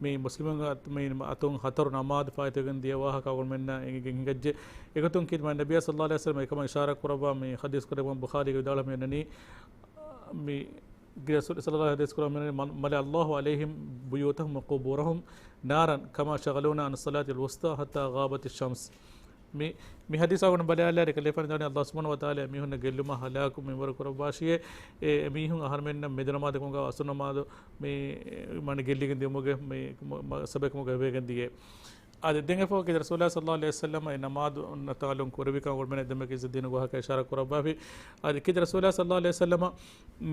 މި މުސްލިމުން އަތު-، މި އަތުން ހަތަރު ނަމާދު ފާއިތުވެގެން ދިޔަ ވާހަކަ އަޅުގަނޑުމެންނަށް އެނގިގެން ހިނގައްޖެ. އެގޮތުން ކީރިތި ނަބިއްޔާ ޞައްލައްލާހު ޢަލައިހި ވަސައްލަމަ އެކަމަށް އިޝާރާތް ކުރައްވާ މި ޙަދީޘް ކުރެއްވުން ބުޚާރީގެ ވިދާޅުވަނީ މި ރަސޫލު ޞައްލައްލާހު ޢަލައިހި ވަސައްލަމަ މަލަ اللَّهُ عَلَيْهِمْ بُيُوتَهُمْ وَقُبُورَهُمْ نَارًا كَمَا شَغَلُونَا عَنِ الصَّلَاةِ الْوُسْطَىٰ حَتَّىٰ غَابَتِ الشَّمْسُ. މި، މި ޙަދީޘް އަޅުގަނޑު ބަލާލާއިރު އެކަލޭފާނު ދަނީ ﷲ ސުބްޙާނަހޫ ވަތަޢާލާ އެމީހުންނަށް ގެއްލުމާ ހަލާކު މިންވަރު ކުރައްވާށިއޭ. އެ، އެމީހުން އަހަރުމެންނަށް މެދު ނަމާދު ކަމުގަ އަސުރު ނަމާދު މި، މާނަ ގެއްލިގެން ދިޔުމުގެ މި، މަ-، މަ-، ސަބަބެއް ކަމުގަ ވެގެން ދިޔަ. އާދެ، ދެން އެފަހު ކީރިތި ރަސޫލާ ޞައްލައްލާހު ޢަލައިހި ވަސައްލަމަ އެ ނަމާދު ނަތާލުން ކުރެއްވިކަން އަޅުގަނޑުމެން އެދެމެ ކީރިތި ދީނުގެ ވާހަކަ އިޝާރާތް ކުރައްވާފި. އާދެ، ކީރިތި ރަސޫލާ ޞައްލައްލާހު ޢަލައިހި ވަސައްލަމަ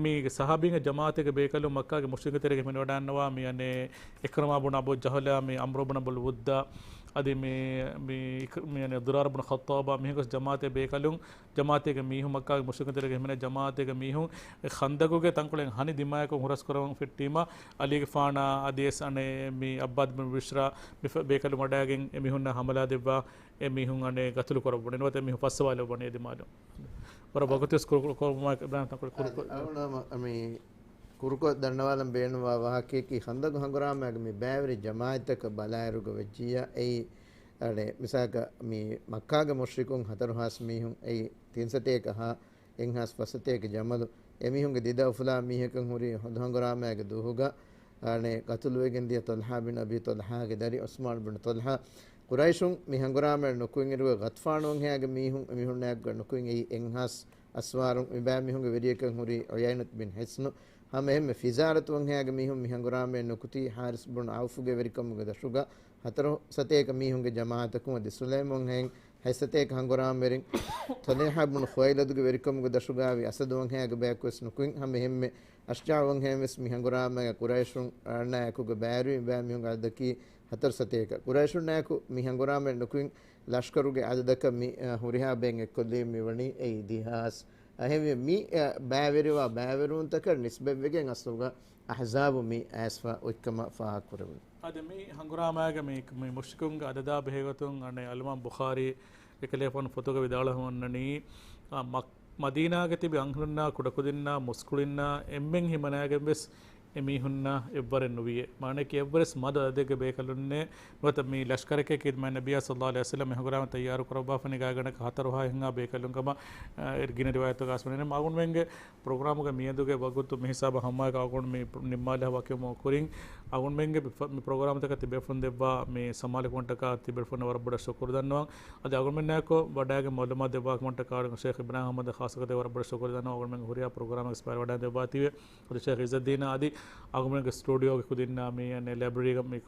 މި ޞަޙާބީންގެ ޖަމާޢަތެއްގެ ބޭކަލުން މައްކާގެ މުޝްރިކުންގެ ތެރޭގަ ހިމެނިވަޑައިގަންނަވާ މި އަނެއް ޢިކްރިމާ ބުނު އަބޫ ޖަހުލާ، މި ޢަމްރު ބުނު އަބުލް ވުއްދާ، އަދި މި، މި ޢިކް-، މި އަނެއް ޟިރާރު ބުނު ޚައްޠާބާ، މިހެން ގޮސް ޖަމާޢަތެއް ބޭކަލުން، ޖަމާޢަތެއްގެ މީހުން، މައްކާގެ މުޝްރިކުންގެ ތެރޭގަ ހިމެނޭ ޖަމާޢަތެއްގެ މީހުން އެ ޚަންދަޤުގެ ތަންކޮޅެއް ހަނި ދިމާޔަކުން ހުރަސްކުރަމުން ފެއްޓީމަ، ޢަލީގެފާނާ އަދިވެސް އަނެއް މި ޢައްބާދު ބިން ބިޝްރާ މި ފަ-، ބޭކަލުން ވަޑައިގެން އެ މީހުންނަށް ޙަމަލާ ދެއްވާ، އެ މީހުން އަނެއް ޤަތުލު ކުރައްވަނީ ނުވަތަ މީހުން ފައްސަވާލެއްވަނީ އެ ދިމާލުން. ވަރަށް ވަގުތުވެސް ކުރު-، ކުރު-، ކުރުމާ އިބްރާހިމް ތަންކޮޅެއް ކުރު-، ކުރު-، އަޅުގަނޑު މި ކުރުކޮށް ދަންނަވާލަން ބޭނުންވާ ވާހަކައަކީ، ޚަންދަޤު ހަނގުރާމައިގެ މި ބައިވެރި ޖަމާޢަތްތަކަށް ބަލާއިރުގަ ވެއްޖިއްޔާ، އެއީ، އަނެއް، މިސާލަކަށް މި މައްކާގެ މުޝްރިކުން ހަތަރު ހާސް މީހުން، އެއީ، ތިން ސަތޭކަ ހަ، އެއްހާސް ފަސް ސަތޭކަ ޖަމަލު، އެމީހުންގެ ދިދަ އުފުލާ މީހަކަށް ހުރި ހޮނދު ހަނގުރާމައިގެ ދުވަހުގަ، އަނެއް ގަތުލުވެގެން ދިޔަ ޠަލްޙާ ބިން އަބީ ޠަލްޙާގެ ދަރި ޢުސްމާން ބިން ޠަލްޙާ، ޤުރައިޝުން މި ހަނގުރާމައަށް ނުކުތް އިރުގަ ޣަޠްފާނު ވަންހައިގެ މީހުން އެމީހުންނާއެކުގަ ނުކުތް އެއީ އެއްހާސް އަސްވާރުން. މި ބައިމީހުންގެ ވެރިޔަކަށް ހުރީ ޢުޔައިނަތު ބިން ޙިޞްނު. ހަމަ އެހެންމެ ފިޒާރަތު ވަންހައިގެ މީހުން މި ހަނގުރާމައަށް ނުކުތީ ޙާރިސް ބުނު ޢައުފުގެ ވެރިކަމުގެ ދަށުގަ ހަތަރު ސަތޭކަ މީހުންގެ ޖަމާޢަތަކުން އަދި ސުލައިމް ވަންހައިން ހަތް ސަތޭކަ ހަނގުރާމަވެރިން ޠަލްޙާ ބުނު ޚުވައިލަދުގެ ވެރިކަމުގެ ދަށުގައި ވި އަސަދު ވަންހައިގެ ބަޔަކުވެސް ނުކުތް. ހަމަ އެހެންމެ އަޝްޖާޢު ވަންހައިން ވެސް މި ހަނގުރާމައިގަ ޤުރައިޝުންނާއެކުގަ ބައިވެރި މި ބައިމީހުންގެ އަދަދަކީ ހަތަރު ސަތޭކަ. ޤުރައިޝުންނާއެކު މި ހަނގުރާމައަށް ނުކުތް ލަޝްކަރުގެ އަދަދަކަށް މި، އަ، ހުރިހާ ބައެއް އެއްކޮށްލީ މިވަނީ އެއީ ދިހާސް. އެހެންވެ މި، އަ، ބައިވެރިވާ ބައިވެރިވުންތަކަށް ނިސްބަތްވެގެން އަސްލުގަ އަޙްޒާބު މި އައިސްފަ އޮތްކަމަށް ފާހަގަކުރެވުނު. އަދި މި ހަނގުރާމައިގަ މި، މި މުޝްރިކުންގެ އަދަދާ ބެހޭގޮތުން އަނެއް އަލްއިމާމް ބުޚާރީ އެކަލޭފާނު ފޮތުގަ ވިދާޅުވަމުންނަނީ، އަ، މަ-، މަދީނާގަ ތިބި އަންހެނުންނާ ކުޑަކުދިންނާ މުސްކުޅިންނާ އެންމެން ހިމަނައިގެން ވެސް އެމީހުންނާ އެއްވަރެއް ނުވިޔޭ. މާނައަކީ އެއްވެސް މަދު އަދަދެއްގެ ބޭކަލުންނޭ ނުވަތަ މި ލަޝްކަރެކޭ ކީ މާތް ނަބިއްޔާ ޞައްލައްލާހު ޢަލައިހި ވަސައްލަމް އެ ހަނގުރާމަ ތައްޔާރު ކުރައްވާފަ ނިގާގަނޑަކަށް ހަތަރު ހާހެއްހާ ބޭކަލުން ކަމަށް، އަ، އެ ގިނަ ރިވާޔަތުގަ އަސްވަނީ. އަޅުގަނޑުމެންގެ ޕްރޮގްރާމުގެ މިއަދުގެ ވަގުތު މި ހިސާބަށް ހަމައަކަށް އަޅުގަނޑު މި ނިންމާލާ ވަކިވުމުގެ ކުރިން އަޅުގަނޑުމެންގެ މި ފަ-، މި ޕްރޮގްރާމްތަކަށް ތިބޭފުޅުން ދެއްވާ މި ސަމާލުކަމަށްޓަކާ ތިބޭފުޅުންނަށް ވަރަށް ބޮޑަށް ޝުކުރު ދަންނަވަން. އަދި އަޅުގަނޑުމެންނާއެކު ވަޑައިގެން މަޢުލޫމާތު ދެއްވާކަމަށްޓަކާ ޝޭޚް އިބްރާހިމް އަޙްމަދު ޚާއްޞަކޮށް ވަރަށް ބޮޑަށް ޝުކުރު ދަންނަވަން. އަޅުގަނޑުމެންގެ ހުރިހާ ޕްރޮގްރާމެއް އެކްސްޕަޔަރ ވަޑައި ދެއްވާތީވެ. އަދި ޝޭޚް އިއްޒައްދީނާ އަދި އަޅުގަނޑުމެންގެ ސްޓޫޑިއޯގެ ކުދިންނާ މި އަނެއް ލައިބްރަރީގަ މި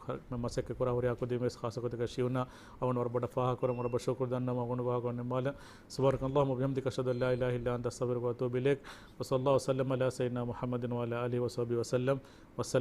މަސައްކަތް ކުރާ ހުރިހާ ކުދިން ވެސް ޚާއްޞަކޮށް ޝިޔޫނާ އަޅުގަނޑު ވަރަށް ބޮޑަށް ފާހަގަކުރަން ވަރަށް ބޮޑަށް ޝުކުރު ދަންނަވަން. އަޅުގަނޑު ވާހަކަ ނިންމާލަން. سبحانك اللهم وبحمدك، أشهد أن لا إله إلا أنت، أستغفرك وأتوب إليك. وصلى الله وسلم على سيدنا محمد وعلى آله وصحبه وسلم. والسلام.